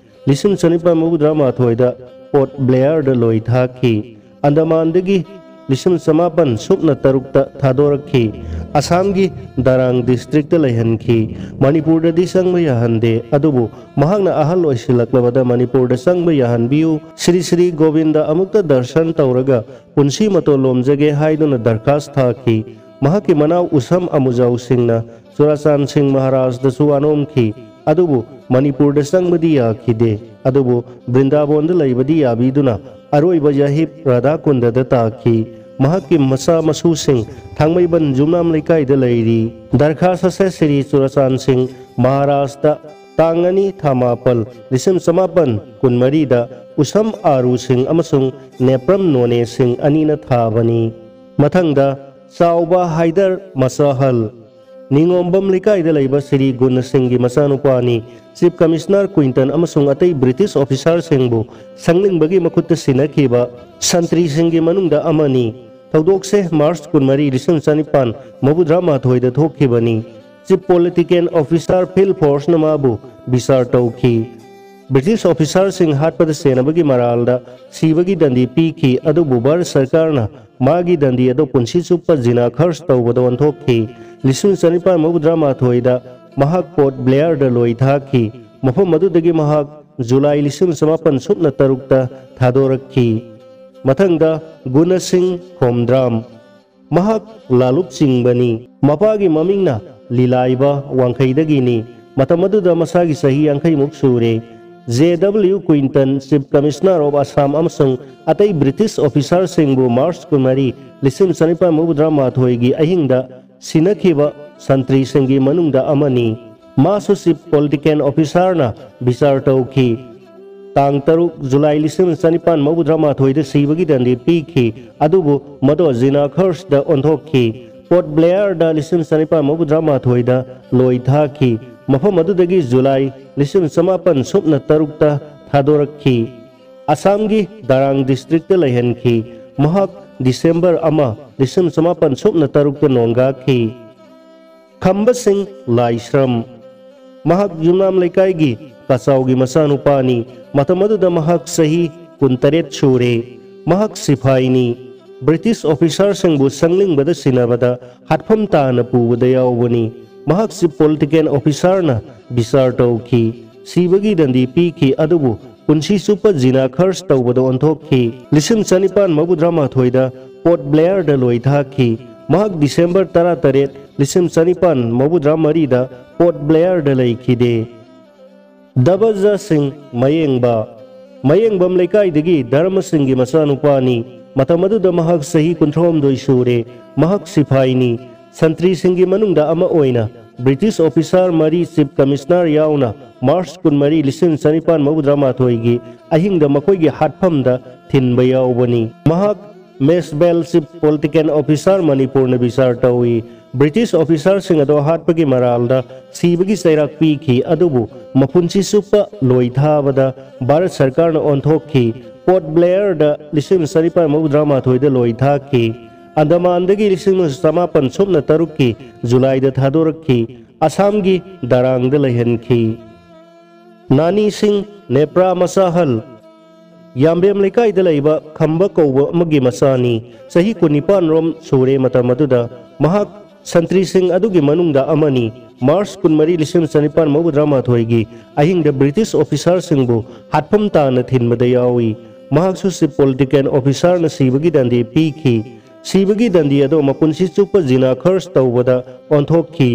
ꯂꯤꯁꯤꯡ ꯆꯅꯤꯄꯥꯟ ꯃꯧꯗ꯭ꯔꯥ ꯃꯥꯊꯣꯏꯗ ꯄꯣꯔꯠ ꯕ꯭ꯂꯦꯌꯔꯗ ꯂꯣꯏ ꯊꯥꯈꯤ꯫ ꯑꯟꯗꯃꯥꯟꯗꯒꯤ ꯂꯤꯁꯤꯡ ꯆꯃꯥꯄꯟ ꯁꯨꯞꯅ ꯇꯔꯨꯛꯇ ꯊꯥꯗꯣꯔꯛꯈꯤ꯫ ꯑꯁꯥꯝꯒꯤ ꯗꯔꯥꯡ ꯗꯤꯁꯇ꯭ꯔꯤꯛꯇ ꯂꯩꯍꯟꯈꯤ꯫ ꯃꯅꯤꯄꯨꯔꯗꯗꯤ ꯆꯪꯕ ꯌꯥꯍꯟꯗꯦ, ꯑꯗꯨꯕꯨ ꯃꯍꯥꯛꯅ ꯑꯍꯜ ꯑꯣꯏꯁꯤꯜꯂꯛꯂꯕꯗ ꯃꯅꯤꯄꯨꯔꯗ ꯆꯪꯕ ꯌꯥꯍꯟꯕꯤꯌꯨ, ꯁ꯭ꯔꯤ ꯁ꯭ꯔꯤ ꯒꯣꯕꯤꯟꯗ ꯑꯃꯨꯛꯇ ꯗꯔꯁꯟ ꯇꯧꯔꯒ ꯄꯨꯟꯁꯤ ꯃꯇꯣꯜ ꯂꯣꯝꯖꯒꯦ ꯍꯥꯏꯗꯨꯅ ꯗꯔꯈꯥꯁ ꯊꯥꯈꯤ꯫ ꯃꯍꯥꯛꯀꯤ ꯃꯅꯥꯎ ꯎꯁꯝ ꯑꯃꯨꯖꯥꯎ ꯁꯤꯡꯅ ꯆꯨꯔꯥꯆꯥꯟ ꯁꯤꯡ ꯃꯍꯥꯔꯥꯖꯗꯁꯨ ꯋꯥꯅꯣꯝꯈꯤ꯫ ꯑꯗꯨꯕꯨ ꯃꯅꯤꯄꯨꯔꯗ ꯆꯪꯕꯗꯤ ꯌꯥꯈꯤꯗꯦ꯫ ꯑꯗꯨꯕꯨ ꯕ꯭ꯔꯤꯟꯗꯥꯕꯣꯟꯗ ꯂꯩꯕꯗꯤ ꯌꯥꯕꯤꯗꯨꯅ ꯑꯔꯣꯏꯕ ꯌꯥꯍꯤꯞ ꯔꯥꯙꯥꯀꯨꯟꯗꯗ ꯇꯥꯈꯤ꯫ ꯃꯍꯥꯛꯀꯤ ꯃꯆꯥ ꯃꯁꯨꯁꯤꯡ ꯊꯥꯡꯃꯩꯕꯟ ꯌꯨꯝꯅꯥꯝ ꯂꯩꯀꯥꯏꯗ ꯂꯩꯔꯤ꯫ ꯗꯔꯈꯥꯁ ꯑꯁꯦ ꯁ꯭ꯔꯤ ꯆꯨꯔꯥꯆꯥꯟ ꯁꯤꯡ ꯃꯍꯥꯔꯥꯖꯗ ꯇꯥꯡ ꯑꯅꯤ ꯊꯥ ꯃꯥꯄꯜ ꯂꯤꯁꯤꯡ ꯆꯃꯥꯄꯟ ꯀꯨꯟꯃꯔꯤꯗ ꯎꯁꯝ ꯑꯥꯔꯨ ꯁꯤꯡ ꯑꯃꯁꯨꯡ ꯅꯦꯄ꯭ꯔꯝ ꯅꯣꯅꯦ ꯁꯤꯡ ꯑꯅꯤꯅ ꯊꯥꯕꯅꯤ꯫ ꯃꯊꯪꯗ ꯆꯥꯎꯕ ꯍꯥꯏꯗꯔ ꯃꯁꯥꯍꯜ, ꯅꯤꯉꯣꯝꯕꯝ ꯂꯩꯀꯥꯏꯗ ꯂꯩꯕ ꯁ꯭ꯔꯤ ꯒꯨꯟ ꯁꯤꯡꯒꯤ ꯃꯆꯥꯅꯨꯄꯥꯅꯤ꯫ ꯆꯤꯐ ꯀꯃꯤꯁꯅꯔ ꯀ꯭ꯋꯤꯟꯇꯟ ꯑꯃꯁꯨꯡ ꯑꯇꯩ ꯕ꯭ꯔꯤꯇꯤꯁ ꯑꯣꯐꯤꯁꯥꯔꯁꯤꯡꯕꯨ ꯁꯪꯂꯤꯡꯕꯒꯤ ꯃꯈꯨꯠꯇ ꯁꯤꯟꯅꯈꯤꯕ ꯁꯟꯇ꯭ꯔꯤꯁꯤꯡꯒꯤ ꯃꯅꯨꯡꯗ ꯑꯃꯅꯤ꯫ ꯊꯧꯗꯣꯛꯁꯦ ꯃꯥꯔꯆ ꯀꯨꯟꯃꯔꯤ, ꯂꯤꯁꯤꯡ ꯆꯅꯤꯄꯥꯟ ꯃꯧꯗ꯭ꯔꯥ ꯃꯥꯊꯣꯏꯗ ꯊꯣꯛꯈꯤꯕꯅꯤ꯫ ꯆꯤꯐ ꯄꯣꯂꯤꯇꯤꯀꯦꯜ ꯑꯣꯐꯤꯁꯥꯔ ꯐꯤꯜ ꯐꯣꯔꯁꯅ ꯃꯥꯕꯨ ꯕꯤꯆꯥꯔ ꯇꯧꯈꯤ꯫ ꯕ꯭ꯔꯤꯇꯤꯁ ꯑꯣꯐꯤꯁꯥꯔꯁꯤꯡ ꯍꯥꯠꯄꯗ ꯁꯦꯟꯅꯕꯒꯤ ꯃꯔꯥꯜꯗ ꯁꯤꯕꯒꯤ ꯗꯟꯗꯤ ꯄꯤꯈꯤ, ꯑꯗꯨꯕꯨ ꯚꯥꯔꯠ ꯁꯔꯀꯥꯔꯅ ꯃꯥꯒꯤ ꯗꯟꯗꯤ ꯑꯗꯨ ꯄꯨꯟꯁꯤ ꯆꯨꯞꯄ ꯖꯤꯅꯥ ꯈꯔꯁ ꯇꯧꯕꯗ ꯑꯣꯟꯊꯣꯛꯈꯤ꯫ ꯂꯤꯁꯤꯡ ꯆꯅꯤꯄꯥꯟ ꯃꯧꯗ꯭ꯔꯥ ꯃꯥꯊꯣꯏꯗ ꯃꯍꯥꯛ ꯄꯣꯔꯠ ꯕ꯭ꯂꯦꯌꯔꯗ ꯂꯣꯏ ꯊꯥꯈꯤ꯫ ꯃꯐꯝ ꯑꯗꯨꯗꯒꯤ ꯃꯍꯥꯛ ꯖꯨꯂꯥꯏ ꯂꯤꯁꯤꯡ ꯆꯃꯥꯄꯟ ꯁꯨꯞꯅ ꯇꯔꯨꯛꯇ ꯊꯥꯗꯣꯔꯛꯈꯤ꯫ ꯃꯊꯪꯗ ꯒꯨꯅꯁꯤꯡ ꯈꯣꯝꯗ꯭ꯔꯥꯝ꯫ ꯃꯍꯥꯛ ꯂꯥꯂꯨꯞ ꯆꯤꯡꯕꯅꯤ꯫ ꯃꯄꯥꯒꯤ ꯃꯃꯤꯡꯅ ꯂꯤꯂꯥꯏꯕ ꯋꯥꯡꯈꯩꯗꯒꯤꯅꯤ꯫ ꯃꯇꯝ ꯑꯗꯨꯗ ꯃꯁꯥꯒꯤ ꯆꯍꯤ ꯌꯥꯡꯈꯩꯃꯨꯛ ꯁꯨꯔꯦ꯫ J W Quinton, chief commissioner of Assam, ꯑꯃꯁꯨꯡ ꯑꯇꯩ ꯕ꯭ꯔꯤꯇꯤꯁ ꯑꯣꯐꯤꯁꯥꯔꯁꯤꯡꯕꯨ ꯃꯥꯔꯆ ꯀꯨꯟꯃꯔꯤ, ꯂꯤꯁꯤꯡ ꯆꯅꯤꯄꯥꯟ ꯃꯧꯗ꯭ꯔꯥ ꯃꯥꯊꯣꯏꯒꯤ ꯑꯍꯤꯡꯗ ꯁꯤꯟꯅꯈꯤꯕ ꯁꯟꯇ꯭ꯔꯤꯁꯤꯡꯒꯤ ꯃꯅꯨꯡꯗ ꯑꯃꯅꯤ꯫ ꯃꯥꯁꯨ ꯆꯤꯐ ꯄꯣꯂꯤꯇꯤꯀꯦꯜ ꯑꯣꯐꯤꯁꯥꯔꯅ ꯕꯤꯆꯥꯔ ꯇꯧꯈꯤ꯫ ꯇꯥꯡ ꯇꯔꯨꯛ ꯖꯨꯂꯥꯏ ꯂꯤꯁꯤꯡ ꯆꯅꯤꯄꯥꯟ ꯃꯧꯗ꯭ꯔꯥ ꯃꯥꯊꯣꯏꯗ ꯁꯤꯕꯒꯤ ꯗꯟꯗꯤ ꯄꯤꯈꯤ, ꯑꯗꯨꯕꯨ ꯃꯗꯣ ꯖꯤꯅꯥ ꯈꯔꯁꯗ ꯑꯣꯟꯊꯣꯛꯈꯤ꯫ ꯄꯣꯔꯠ ꯕ꯭ꯂꯦꯌꯔꯗ ꯂꯤꯁꯤꯡ ꯆꯅꯤꯄꯥꯟ ꯃꯧꯗ꯭ꯔꯥ ꯃꯥꯊꯣꯏꯗ ꯂꯣꯏ ꯊꯥꯈꯤ꯫ ꯃꯐꯝ ꯑꯗꯨꯗꯒꯤ ꯖꯨꯂꯥꯏ ꯂꯤꯁꯤꯡ ꯆꯃꯥꯄꯟ ꯁꯨꯞꯅ ꯇꯔꯨꯛꯇ ꯊꯥꯗꯣꯔꯛꯈꯤ꯫ ꯑꯁꯥꯝꯒꯤ ꯗꯥꯔꯥꯡ ꯗꯤꯁꯇ꯭ꯔꯤꯛꯇ ꯂꯩꯍꯟꯈꯤ꯫ ꯃꯍꯥꯛ ꯗꯤꯁꯦꯝꯕꯔ ꯑꯃ, ꯂꯤꯁꯤꯡ ꯆꯃꯥꯄꯟ ꯁꯨꯞꯅ ꯇꯔꯨꯛꯇ ꯅꯣꯡꯒꯥꯈꯤ꯫ ꯈꯝꯕꯁꯤꯡ ꯂꯥꯏꯁ꯭ꯔꯝ꯫ ꯃꯍꯥꯛ ꯌꯨꯝꯅꯥꯝ ꯂꯩꯀꯥꯏꯒꯤ ꯀꯆꯥꯎꯒꯤ ꯃꯆꯥꯅꯨꯄꯥꯅꯤ꯫ ꯃꯇꯝ ꯑꯗꯨꯗ ꯃꯍꯥꯛ ꯆꯍꯤ ꯀꯨꯟꯇꯔꯦꯠ ꯁꯨꯔꯦ꯫ ꯃꯍꯥꯛ ꯁꯤꯐꯥꯏꯅꯤ꯫ ꯕ꯭ꯔꯤꯇꯤꯁ ꯑꯣꯐꯤꯁꯥꯔꯁꯤꯡꯕꯨ ꯁꯪꯂꯤꯡꯕꯗ ꯁꯤꯟꯅꯕꯗ ꯍꯥꯠꯐꯝ ꯇꯥꯅ ꯄꯨꯕꯗ ꯌꯥꯎꯕꯅꯤ꯫ ꯃꯍꯥꯛꯁꯤ ꯄꯣꯂꯤꯇꯤꯀꯦꯜ ꯑꯣꯐꯤꯁꯥꯔꯅ ꯕꯤꯆꯥꯔ ꯇꯧꯈꯤ꯫ ꯁꯤꯕꯒꯤ ꯗꯟꯗꯤ ꯄꯤꯈꯤ, ꯑꯗꯨꯕꯨ ꯄꯨꯟꯁꯤ ꯆꯨꯞꯄ ꯖꯤꯅꯥ ꯈꯔꯁ ꯇꯧꯕꯗ ꯑꯣꯟꯊꯣꯛꯈꯤ꯫ ꯂꯤꯁꯤꯡ ꯆꯅꯤꯄꯥꯟ ꯃꯧꯗ꯭ꯔꯥ ꯃꯥꯊꯣꯏꯗ ꯄꯣꯔꯠ ꯕ꯭ꯂꯦꯌꯔꯗ ꯂꯣꯏ ꯊꯥꯈꯤ꯫ ꯃꯍꯥꯛ ꯗꯤꯁꯦꯝꯕꯔ ꯇꯔꯥꯇꯔꯦꯠ, ꯂꯤꯁꯤꯡ ꯆꯅꯤꯄꯥꯟ ꯃꯧꯗ꯭ꯔꯥ ꯃꯔꯤꯗ ꯄꯣꯔꯠ ꯕ꯭ꯂꯦꯌꯔꯗ ꯂꯩꯈꯤꯗꯦ꯫ ꯗꯕꯖꯥ ꯁꯤꯡ ꯃꯌꯦꯡꯕ꯫ ꯃꯌꯦꯡꯕꯝ ꯂꯩꯀꯥꯏꯗꯒꯤ ꯙꯔꯃꯁꯤꯡꯒꯤ ꯃꯆꯥꯅꯨꯄꯥꯅꯤ꯫ ꯃꯇꯝ ꯑꯗꯨꯗ ꯃꯍꯥꯛ ꯆꯍꯤ ꯀꯨꯟꯊ꯭ꯔꯥꯍꯨꯝꯗꯣꯏ ꯁꯨꯔꯦ꯫ ꯃꯍꯥꯛ ꯁꯤꯐꯥꯏꯅꯤ꯫ ꯁꯟꯇ꯭ꯔꯤꯁꯤꯡꯒꯤ ꯃꯅꯨꯡꯗ ꯑꯃ ꯑꯣꯏꯅ ꯕ꯭ꯔꯤꯇꯤꯁ ꯑꯣꯐꯤꯁꯥꯔ ꯃꯔꯤ ꯆꯤꯐ ꯀꯃꯤꯁꯅꯔ ꯌꯥꯎꯅ ꯃꯥꯔꯆ ꯀꯨꯟꯃꯔꯤ, ꯂꯤꯁꯤꯡ ꯆꯅꯤꯄꯥꯟ ꯃꯧꯗ꯭ꯔꯥ ꯃꯥꯊꯣꯏꯒꯤ ꯑꯍꯤꯡꯗ ꯃꯈꯣꯏꯒꯤ ꯍꯥꯠꯐꯝꯗ ꯊꯤꯟꯕ ꯌꯥꯎꯕꯅꯤ꯫ ꯃꯍꯥꯛ ꯃꯦꯁꯕꯦꯜ ꯆꯤꯐ ꯄꯣꯂꯤꯇꯤꯀꯦꯜ ꯑꯣꯐꯤꯁꯥꯔ ꯃꯅꯤꯄꯨꯔꯅ ꯕꯤꯆꯥꯔ ꯇꯧꯏ꯫ ꯕ꯭ꯔꯤꯇꯤꯁ ꯑꯣꯐꯤꯁꯥꯔꯁꯤꯡ ꯑꯗꯣ ꯍꯥꯠꯄꯒꯤ ꯃꯔꯥꯜꯗ ꯁꯤꯕꯒꯤ ꯆꯩꯔꯥꯛ ꯄꯤꯈꯤ, ꯑꯗꯨꯕꯨ ꯃꯄꯨꯟꯁꯤ ꯆꯨꯞꯄ ꯂꯣꯏ ꯊꯥꯕꯗ ꯚꯥꯔꯠ ꯁꯔꯀꯥꯔꯅ ꯑꯣꯟꯊꯣꯛꯈꯤ꯫ ꯄꯣꯔꯠ ꯕ꯭ꯂꯦꯌꯔꯗ ꯂꯤꯁꯤꯡ ꯆꯅꯤꯄꯥꯟ ꯃꯧꯗ꯭ꯔꯥ ꯃꯥꯊꯣꯏꯗ ꯂꯣꯏ ꯊꯥꯈꯤ꯫ ꯑꯟꯗꯃꯥꯟꯗꯒꯤ ꯂꯤꯁꯤꯡ ꯑꯃ ꯆꯃꯥꯄꯟ ꯁꯨꯞꯅ ꯇꯔꯨꯛꯀꯤ ꯖꯨꯂꯥꯏꯗ ꯊꯥꯗꯣꯔꯛꯈꯤ꯫ ꯑꯁꯥꯝꯒꯤ ꯗꯔꯥꯡꯗ ꯂꯩꯍꯟꯈꯤ꯫ ꯅꯥꯅꯤ ꯁꯤꯡ, ꯅꯦꯄ꯭ꯔꯥ ꯃꯆꯥꯍꯜ, ꯌꯥꯝꯕꯦꯝ ꯂꯩꯀꯥꯏꯗ ꯂꯩꯕ ꯈꯝꯕ ꯀꯧꯕ ꯑꯃꯒꯤ ꯃꯆꯥꯅꯤ꯫ ꯆꯍꯤ ꯀꯨꯟꯅꯤꯄꯥꯟ ꯔꯣꯝ ꯁꯨꯔꯦ ꯃꯇꯝ ꯑꯗꯨꯗ꯫ ꯃꯍꯥꯛ ꯁꯟꯇ꯭ꯔꯤꯁꯤꯡ ꯑꯗꯨꯒꯤ ꯃꯅꯨꯡꯗ ꯑꯃꯅꯤ꯫ ꯃꯥꯔꯆ ꯀꯨꯟꯃꯔꯤ, ꯂꯤꯁꯤꯡ ꯆꯅꯤꯄꯥꯟ ꯃꯧꯗ꯭ꯔꯥ ꯃꯥꯊꯣꯏꯒꯤ ꯑꯍꯤꯡꯗ ꯕ꯭ꯔꯤꯇꯤꯁ ꯑꯣꯐꯤꯁꯥꯔꯁꯤꯡꯕꯨ ꯍꯥꯠꯐꯝ ꯇꯥꯅ ꯊꯤꯟꯕꯗ ꯌꯥꯎꯏ꯫ ꯃꯍꯥꯛꯁꯨ ꯆꯤꯐ ꯄꯣꯂꯤꯇꯤꯀꯦꯜ ꯑꯣꯐꯤꯁꯥꯔꯅ ꯁꯤꯕꯒꯤ ꯗꯟꯗꯤ ꯄꯤꯈꯤ꯫ ꯁꯤꯕꯒꯤ ꯗꯟꯗꯤ ꯑꯗꯣ ꯃꯄꯨꯟꯁꯤ ꯆꯨꯞꯄ ꯖꯤꯅꯥ ꯈꯔꯁ ꯇꯧꯕꯗ ꯑꯣꯟꯊꯣꯛꯈꯤ꯫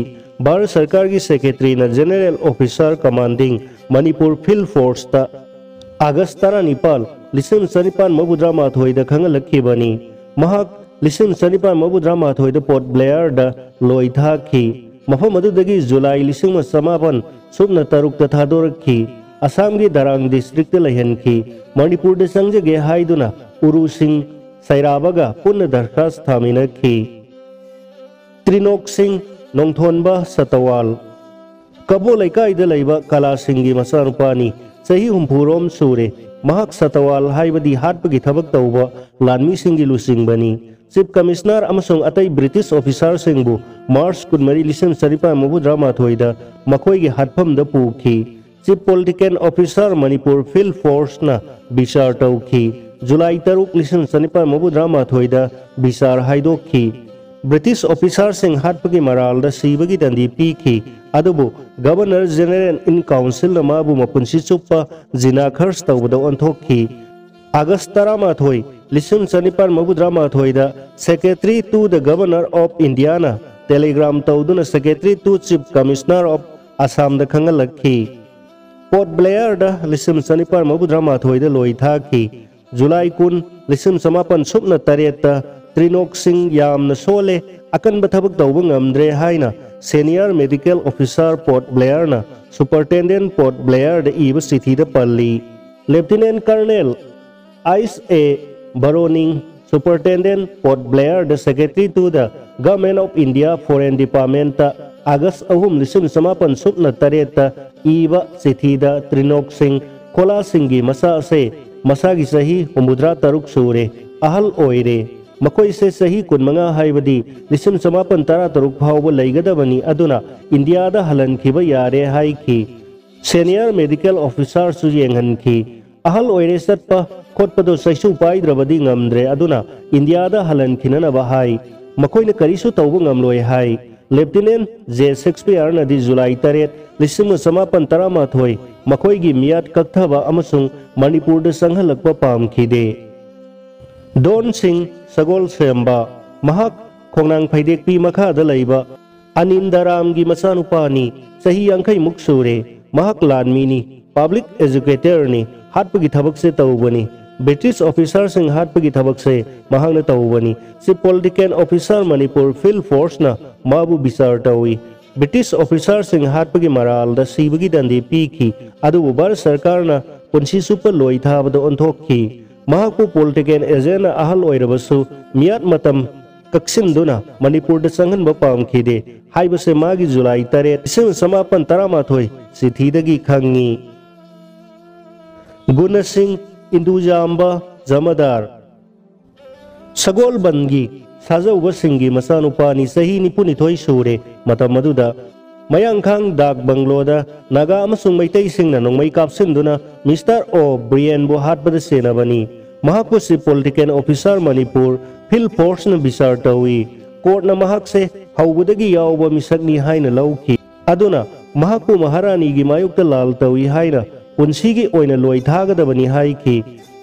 ꯚꯥꯔꯠ ꯁꯔꯀꯥꯔꯒꯤ ꯁꯦꯀ꯭ꯔꯦꯇꯔꯤꯅ ꯖꯦꯅꯔꯦꯜ ꯑꯣꯐꯤꯁꯥꯔ ꯀꯃꯥꯟꯗꯤꯡ ꯃꯅꯤꯄꯨꯔ ꯐꯤꯜꯗ ꯐꯣꯔꯁꯇ ꯑꯥꯒꯁ ꯇꯔꯥꯅꯤꯄꯥꯜ, ꯂꯤꯁꯤꯡ ꯆꯅꯤꯄꯥꯟ ꯃꯧꯗ꯭ꯔꯥ ꯃꯥꯊꯣꯏꯗ ꯈꯪꯍꯜꯂꯛꯈꯤꯕꯅꯤ꯫ ꯃꯍꯥꯛ ꯂꯤꯁꯤꯡ ꯆꯅꯤꯄꯥꯟ ꯃꯧꯗ꯭ꯔꯥ ꯃꯥꯊꯣꯏꯗ ꯄꯣꯔꯠ ꯕ꯭ꯂꯦꯌꯔꯗ ꯂꯣꯏ ꯊꯥꯈꯤ꯫ ꯃꯐꯝ ꯑꯗꯨꯗꯒꯤ ꯖꯨꯂꯥꯏ ꯂꯤꯁꯤꯡ ꯑꯃ ꯆꯃꯥꯄꯟ ꯁꯨꯞꯅ ꯇꯔꯨꯛꯇ ꯊꯥꯗꯣꯔꯛꯈꯤ꯫ ꯑꯁꯥꯝꯒꯤ ꯗꯔꯥꯡ ꯗꯤꯁꯇ꯭ꯔꯤꯛꯇ ꯂꯩꯍꯟꯈꯤ꯫ ꯃꯅꯤꯄꯨꯔꯗ ꯆꯪꯖꯒꯦ ꯍꯥꯏꯗꯨꯅ ꯎꯔꯨꯁꯤꯡ ꯁꯩꯔꯥꯕꯒ ꯄꯨꯟꯅ ꯗꯔꯈꯥꯁ ꯊꯥꯃꯤꯟꯅꯈꯤ꯫ ꯇ꯭ꯔꯤꯅꯣꯛ ꯁꯤꯡ, ꯅꯣꯡꯊꯣꯟꯕ ꯁꯇꯋꯥꯜ, ꯀꯕꯣ ꯂꯩꯀꯥꯏꯗ ꯂꯩꯕ ꯀꯂꯥꯁꯤꯡꯒꯤ ꯃꯆꯥꯅꯨꯄꯥꯅꯤ꯫ ꯆꯍꯤ ꯍꯨꯝꯐꯨ ꯔꯣꯝ ꯁꯨꯔꯦ꯫ ꯃꯍꯥꯛ ꯁꯇꯋꯥꯜ ꯍꯥꯏꯕꯗꯤ ꯍꯥꯠꯄꯒꯤ ꯊꯕꯛ ꯇꯧꯕ ꯂꯥꯟꯃꯤꯁꯤꯡꯒꯤ ꯂꯨꯆꯤꯡꯕꯅꯤ꯫ ꯆꯤꯐ ꯀꯃꯤꯁꯅꯔ ꯑꯃꯁꯨꯡ ꯑꯇꯩ ꯕ꯭ꯔꯤꯇꯤꯁ ꯑꯣꯐꯤꯁꯥꯔꯁꯤꯡꯕꯨ ꯃꯥꯔꯆ ꯀꯨꯟꯃꯔꯤ, ꯂꯤꯁꯤꯡ ꯆꯅꯤꯄꯥꯟ ꯃꯧꯗ꯭ꯔꯥ ꯃꯥꯊꯣꯏꯗ ꯃꯈꯣꯏꯒꯤ ꯍꯥꯠꯐꯝꯗ ꯄꯨꯈꯤ꯫ ꯆꯤꯐ ꯄꯣꯂꯤꯇꯤꯀꯦꯜ ꯑꯣꯐꯤꯁꯥꯔ ꯃꯅꯤꯄꯨꯔ ꯐꯤꯜꯗ ꯐꯣꯔꯁꯅ ꯕꯤꯆꯥꯔ ꯇꯧꯈꯤ꯫ ꯖꯨꯂꯥꯏ ꯇꯔꯨꯛ, ꯂꯤꯁꯤꯡ ꯆꯅꯤꯄꯥꯟ ꯃꯧꯗ꯭ꯔꯥ ꯃꯥꯊꯣꯏꯗ ꯕꯤꯆꯥꯔ ꯍꯥꯏꯗꯣꯛꯈꯤ꯫ ꯕ꯭ꯔꯤꯇꯤꯁ ꯑꯣꯐꯤꯁꯥꯔꯁꯤꯡ ꯍꯥꯠꯄꯒꯤ ꯃꯔꯥꯜꯗ ꯁꯤꯕꯒꯤ ꯗꯟꯗꯤ ꯄꯤꯈꯤ, ꯑꯗꯨꯕꯨ ꯒꯕꯔꯅꯔ ꯖꯦꯅꯔꯦꯜ ꯏꯟ ꯀꯥꯎꯟꯁꯤꯜꯅ ꯃꯥꯕꯨ ꯃꯄꯨꯟꯁꯤ ꯆꯨꯞꯄ ꯖꯤꯅꯥ ꯈꯔꯁ ꯇꯧꯕꯗ ꯑꯣꯟꯊꯣꯛꯈꯤ꯫ ꯑꯥꯒꯁ ꯇꯔꯥꯃꯥꯊꯣꯏ, ꯂꯤꯁꯤꯡ ꯆꯅꯤꯄꯥꯟ ꯃꯧꯗ꯭ꯔꯥ ꯃꯥꯊꯣꯏꯗ Secretary to the Governor of Indiaꯅ telegram ꯇꯧꯗꯨꯅ Secretary to Chief Commissioner of Assamꯗ ꯈꯪꯍꯜꯂꯛꯈꯤ꯫ ꯄꯣꯔꯠ ꯕ꯭ꯂꯦꯌꯔꯗ ꯂꯤꯁꯤꯡ ꯆꯅꯤꯄꯥꯟ ꯃꯧꯗ꯭ꯔꯥ ꯃꯥꯊꯣꯏꯗ ꯂꯣꯏ ꯊꯥꯈꯤ꯫ ꯖꯨꯂꯥꯏ ꯀꯨꯟ, ꯂꯤꯁꯤꯡ ꯆꯃꯥꯄꯟ ꯁꯨꯞꯅ ꯇꯔꯦꯠꯇ ꯇ꯭ꯔꯤꯅꯣꯛ ꯁꯤꯡ ꯌꯥꯝꯅ ꯁꯣꯜꯂꯦ, ꯑꯀꯟꯕ ꯊꯕꯛ ꯇꯧꯕ ꯉꯝꯗ꯭ꯔꯦ ꯍꯥꯏꯅ Senior Medical Officer Port Blairꯅ Superintendent Port Blairꯗ ꯏꯕ ꯆꯤꯊꯤꯗ ꯄꯜꯂꯤ꯫ Lieutenant Colonel ꯑꯥꯏꯁ ꯑꯦ ꯕꯔꯣꯅꯤꯡ, Superintendent Port Blairꯗ Secretary to the Government of India Foreign Departmentꯇ ꯑꯥꯒꯁ ꯑꯍꯨꯝ, ꯂꯤꯁꯤꯡ ꯆꯃꯥꯄꯟ ꯁꯨꯞꯅ ꯇꯔꯦꯠꯇ ꯏꯕ ꯆꯤꯊꯤꯗ ꯇ꯭ꯔꯤꯅꯣꯛ ꯁꯤꯡ ꯈꯣꯂꯥꯁꯤꯡꯒꯤ ꯃꯆꯥ ꯑꯁꯦ ꯃꯁꯥꯒꯤ ꯆꯍꯤ ꯍꯨꯝꯐꯨꯇꯔꯥ ꯇꯔꯨꯛ ꯁꯨꯔꯦ, ꯑꯍꯜ ꯑꯣꯏꯔꯦ꯫ ꯃꯈꯣꯏꯁꯦ ꯆꯍꯤ ꯀꯨꯟꯃꯉꯥ, ꯍꯥꯏꯕꯗꯤ ꯂꯤꯁꯤꯡ ꯆꯃꯥꯄꯟ ꯇꯔꯥ ꯇꯔꯨꯛ ꯐꯥꯎꯕ ꯂꯩꯒꯗꯕꯅꯤ, ꯑꯗꯨꯅ ꯏꯟꯗꯤꯌꯥꯗ ꯍꯜꯍꯟꯈꯤꯕ ꯌꯥꯔꯦ ꯍꯥꯏꯈꯤ꯫ Senior Medical Officerꯁꯨ ꯌꯦꯡꯍꯟꯈꯤ꯫ ꯑꯍꯜ ꯑꯣꯏꯔꯦ, ꯆꯠꯄ ꯈꯣꯠꯄꯗꯣ ꯆꯩꯁꯨ ꯄꯥꯏꯗ꯭ꯔꯕꯗꯤ ꯉꯝꯗ꯭ꯔꯦ, ꯑꯗꯨꯅ ꯏꯟꯗꯤꯌꯥꯗ ꯍꯜꯍꯟꯈꯤꯅꯅꯕ ꯍꯥꯏ꯫ ꯃꯈꯣꯏꯅ ꯀꯔꯤꯁꯨ ꯇꯧꯕ ꯉꯝꯂꯣꯏ ꯍꯥꯏ꯫ Lieutenant J Shakespeareꯅꯗꯤ ꯖꯨꯂꯥꯏ ꯇꯔꯦꯠ, ꯂꯤꯁꯤꯡ ꯑꯃ ꯆꯃꯥꯄꯟ ꯇꯔꯥꯃꯥꯊꯣꯏ ꯃꯈꯣꯏꯒꯤ ꯃꯤꯌꯥꯠ ꯀꯛꯊꯕ ꯑꯃꯁꯨꯡ ꯃꯅꯤꯄꯨꯔꯗ ꯆꯪꯍꯜꯂꯛꯄ ꯄꯥꯝꯈꯤꯗꯦ꯫ ꯗꯣꯟ ꯁꯤꯡ ꯁꯒꯣꯜꯁꯦꯝꯕ, ꯃꯍꯥꯛ ꯈꯣꯡꯅꯥꯡ ꯐꯩꯗꯦꯛꯄꯤ ꯃꯈꯥꯗ ꯂꯩꯕ ꯑꯅꯤꯟꯗꯔꯥꯝꯒꯤ ꯃꯆꯥꯅꯨꯄꯥꯅꯤ꯫ ꯆꯍꯤ ꯌꯥꯡꯈꯩꯃꯨꯛ ꯁꯨꯔꯦ꯫ ꯃꯍꯥꯛ ꯂꯥꯟꯃꯤꯅꯤ, public educatorꯅꯤ, ꯍꯥꯠꯄꯒꯤ ꯊꯕꯛꯁꯦ ꯇꯧꯕꯅꯤ꯫ British officerꯁꯤꯡ ꯍꯥꯠꯄꯒꯤ ꯊꯕꯛꯁꯦ ꯃꯍꯥꯛꯅ ꯇꯧꯕꯅꯤ꯫ Chief Political Officer Manipur Field Forceꯅ ꯃꯥꯕꯨ ꯕꯤꯆꯥꯔ ꯇꯧꯏ꯫ British officerꯁꯤꯡ ꯍꯥꯠꯄꯒꯤ ꯃꯔꯥꯜꯗ ꯁꯤꯕꯒꯤ ꯗꯟꯗꯤ ꯄꯤꯈꯤ, ꯑꯗꯨꯕꯨ ꯚꯥꯔꯠ ꯁꯔꯀꯥꯔꯅ ꯄꯨꯟꯁꯤ ꯆꯨꯞꯄ ꯂꯣꯏ ꯊꯥꯕꯗ ꯑꯣꯟꯊꯣꯛꯈꯤ꯫ ꯃꯍꯥꯛꯄꯨ political agentꯅ ꯑꯍꯜ ꯑꯣꯏꯔꯕꯁꯨ ꯃꯤꯌꯥꯠ ꯃꯇꯝ ꯀꯛꯁꯤꯟꯗꯨꯅ ꯃꯅꯤꯄꯨꯔꯗ ꯆꯪꯍꯟꯕ ꯄꯥꯝꯈꯤꯗꯦ ꯍꯥꯏꯕꯁꯦ ꯃꯥꯒꯤ ꯖꯨꯂꯥꯏ ꯇꯔꯦꯠ, ꯂꯤꯁꯤꯡ ꯆꯃꯥꯄꯟ ꯇꯔꯥꯃꯥꯊꯣꯏ ꯆꯤꯊꯤꯗꯒꯤ ꯈꯪꯉꯤ꯫ ꯒꯨꯅꯁꯤꯡ ꯏꯟꯗꯨꯖꯥꯝꯕ ꯖꯃꯗꯥꯔ, ꯁꯒꯣꯜꯕꯟꯒꯤ ꯁꯥꯖꯧꯕꯁꯤꯡꯒꯤ ꯃꯆꯥꯅꯨꯄꯥꯅꯤ, ꯆꯍꯤ ꯅꯤꯐꯨꯅꯤꯊꯣꯏ ꯁꯨꯔꯦ꯫ ꯃꯇꯝ ꯑꯗꯨꯗ ꯃꯌꯥꯡꯈꯥꯡ ꯗꯥꯛ ꯕꯪꯒ꯭ꯂꯣꯗ ꯅꯥꯒꯥ ꯑꯃꯁꯨꯡ ꯃꯩꯇꯩꯁꯤꯡꯅ ꯅꯣꯡꯃꯩ ꯀꯥꯞꯁꯤꯟꯗꯨꯅ Mister O'Brienꯕꯨ ꯍꯥꯠꯄꯗ ꯁꯦꯟꯅꯕꯅꯤ꯫ ꯃꯍꯥꯛꯄꯨ Chief Political Officer Manipur Field Forceꯅ ꯕꯤꯆꯥꯔ ꯇꯧꯏ꯫ Courtꯅ ꯃꯍꯥꯛꯁꯦ ꯍꯧꯕꯗꯒꯤ ꯌꯥꯎꯕ ꯃꯤꯁꯛꯅꯤ ꯍꯥꯏꯅ ꯂꯧꯈꯤ꯫ ꯑꯗꯨꯅ ꯃꯍꯥꯛꯄꯨ ꯃꯍꯥꯔꯥꯅꯤꯒꯤ ꯃꯥꯌꯣꯛꯇ ꯂꯥꯜ ꯇꯧꯏ ꯍꯥꯏꯅ ꯄꯨꯟꯁꯤꯒꯤ ꯑꯣꯏꯅ ꯂꯣꯏ ꯊꯥꯒꯗꯕꯅꯤ ꯍꯥꯏꯈꯤ꯫